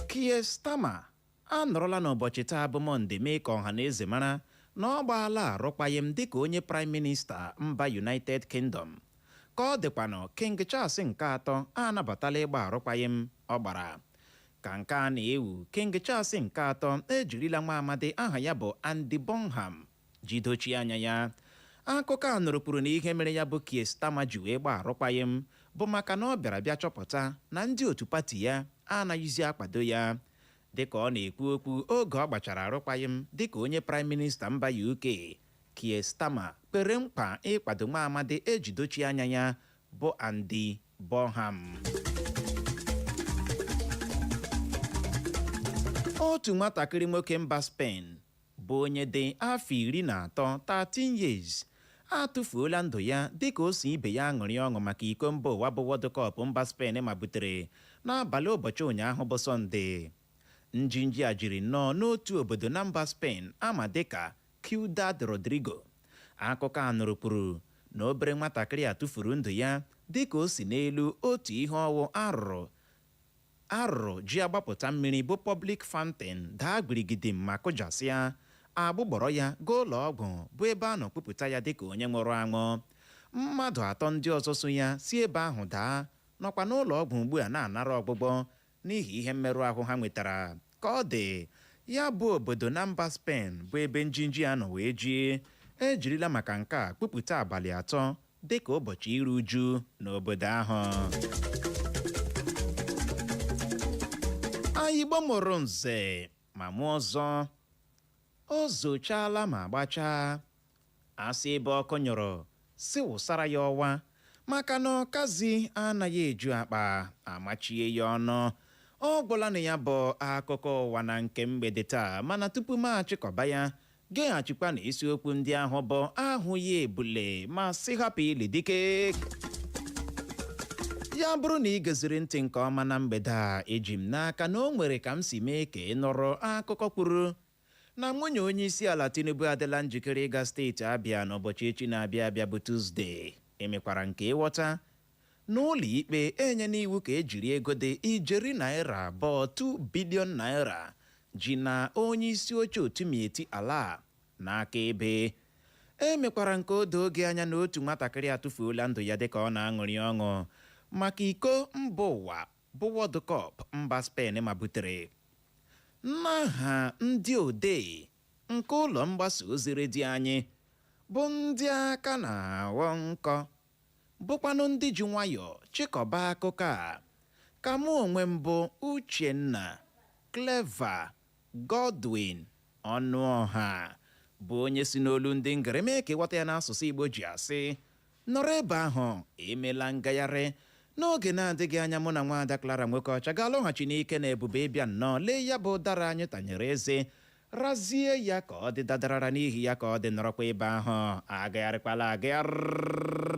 Keir Starmer anọrọla n'ụbọchị taa bụ Mọnde mee ka ọha na eze mara na ọ gbaala arụkwaghịm dịka onye prime minister mba United Kingdom. Ka ọ dịkwanụ, King Charles nke atọ anabatala ịgba arụkwaghịm ọ gbara. Ka nke a na-ewu, King Charles nke atọ ejirila nwa amadi aha ya bụ Andy Bonham jidochie anya ya. Akụkọ a nụrụ kwuru na ihe mere ya bụ Keir Starmer ji wee gba arụkwaghịm bụ maka na ọ bịara bịa chọpụta na ndị otu pati ya anaghịzi akwado ya. Dịka ọ na-ekwu okwu oge ọ gbachara arụkwaghịm dịka onye prime minister mba UK, Keir Starmer kwere nkwa ịkwado nwa amadi ejidochie anya ya bụ Andy Bonham. Otu nwatakịrị nwoke mba Spain bụ onye dị afọ 13, 13 years, atụfuola ndụ ya dịka o si ibe ya aṅụrị ọṅụ maka iko mba ụwa bụ World Cup mba Spain ma butere n'abalị ụbọchị ụnyaahụ bụ Sọnde. Njinji a jiri nnọọ n'otu obodo na mba Spain ama dịka Ciudad Rodrigo. Akụkọ a nụrụ kwuru na obere nwatakịrị a tụfuru ndụ ya dịka o si n'elu otu ihe ọwụ arụrụ arụrụ ji agbapụta mmiri bụ public fountain daa gbirigidi ma kụjasịa. Agbụgbọrọ ya gaa ụlọ ọgwụ, bụ ebe a nọ kwupụta ya dịka onye nwụrụ anwụ. Mmadụ atọ ndị ọzọ so ya si ebe ahụ daa nọkwa n'ụlọ ọgwụ ugbu a na-anara ọgwụgwọ n'ihi ihe mmerụ ahụ ha nwetara. Ka ọ dị, ya bụ obodo na mba Spen bụ ebe njinji a nọ wee jie ejirila maka nke a kpụpụta abalị 3 dịka ụbọchị iru uju n'obodo ahụ. Anyị gbamụrụ nze ma mụọ ọzọ, o zochaala ma gbachaa asị ebe ọkụ nyụrụ si wụsara ya ọwa, maka na ọkazi anaghị eju akpa amachie ya ọnụ. Ọ gwụla na ya bụ akụkọ ụwa na nke mgbede taa, mana tupu m achịkọba ya, geghachikwa na isiokwu ndị ahụ bụ ahụghị ebule ma sị hapụ ili dike. Ya bụrụ na ị geziri ntị nke ọma na mgbede a, eji m n'aka na o nwere ka m si mee ka ị nụrụ akụkọ kwuru na nwunye onye isi ala Tinubu adịla njikere ịga steeti Abịa n'ụbọchị echi na-abịa abịa bụ Tuzdee. Emekwara nke ịghọta n'ụlọ ikpe enye n'iwu ka ejiri ego dị ijeri naira 2, 2 billion naira, ji na onye isi oche otu Miyetti Allah n'aka ebe. Emekwara nke o doo oge anya na otu nwatakịrị atụfuola ndụ ya dịka ọ na-aṅụrị ọṅụ maka iko mba ụwa bụ World Cup mba Spain ma butere. N'aha ndị odee nke ụlọ mgbasa ozi redio anyị, bụ ndị aka na-aghọ nkọ, bụkwanụ ndị ji nwayọọ chịkọba akụkọ a, ka mụ onwe m bụ Uchenna Clever Godwin Ọnụọha, bụ onye si n'olu ndị ngere mee ka ịghọta ya n'asụsụ Igbo, ji asị nọrọ ebe ahụ, emela ngagharị. N'oge na-adịghị anya, mụ na nwaada Clara Nwoke Ọcha ga-alọghachi n'ike na ebube ịbịa nnọọ lee ya bụ ụdara anyị tanyere eze, razie ya ka ọ dị dadarara. N'ihi ya, ka ọ dị, nọrọkwa ebe ahụ, agagharịkwala agagharị.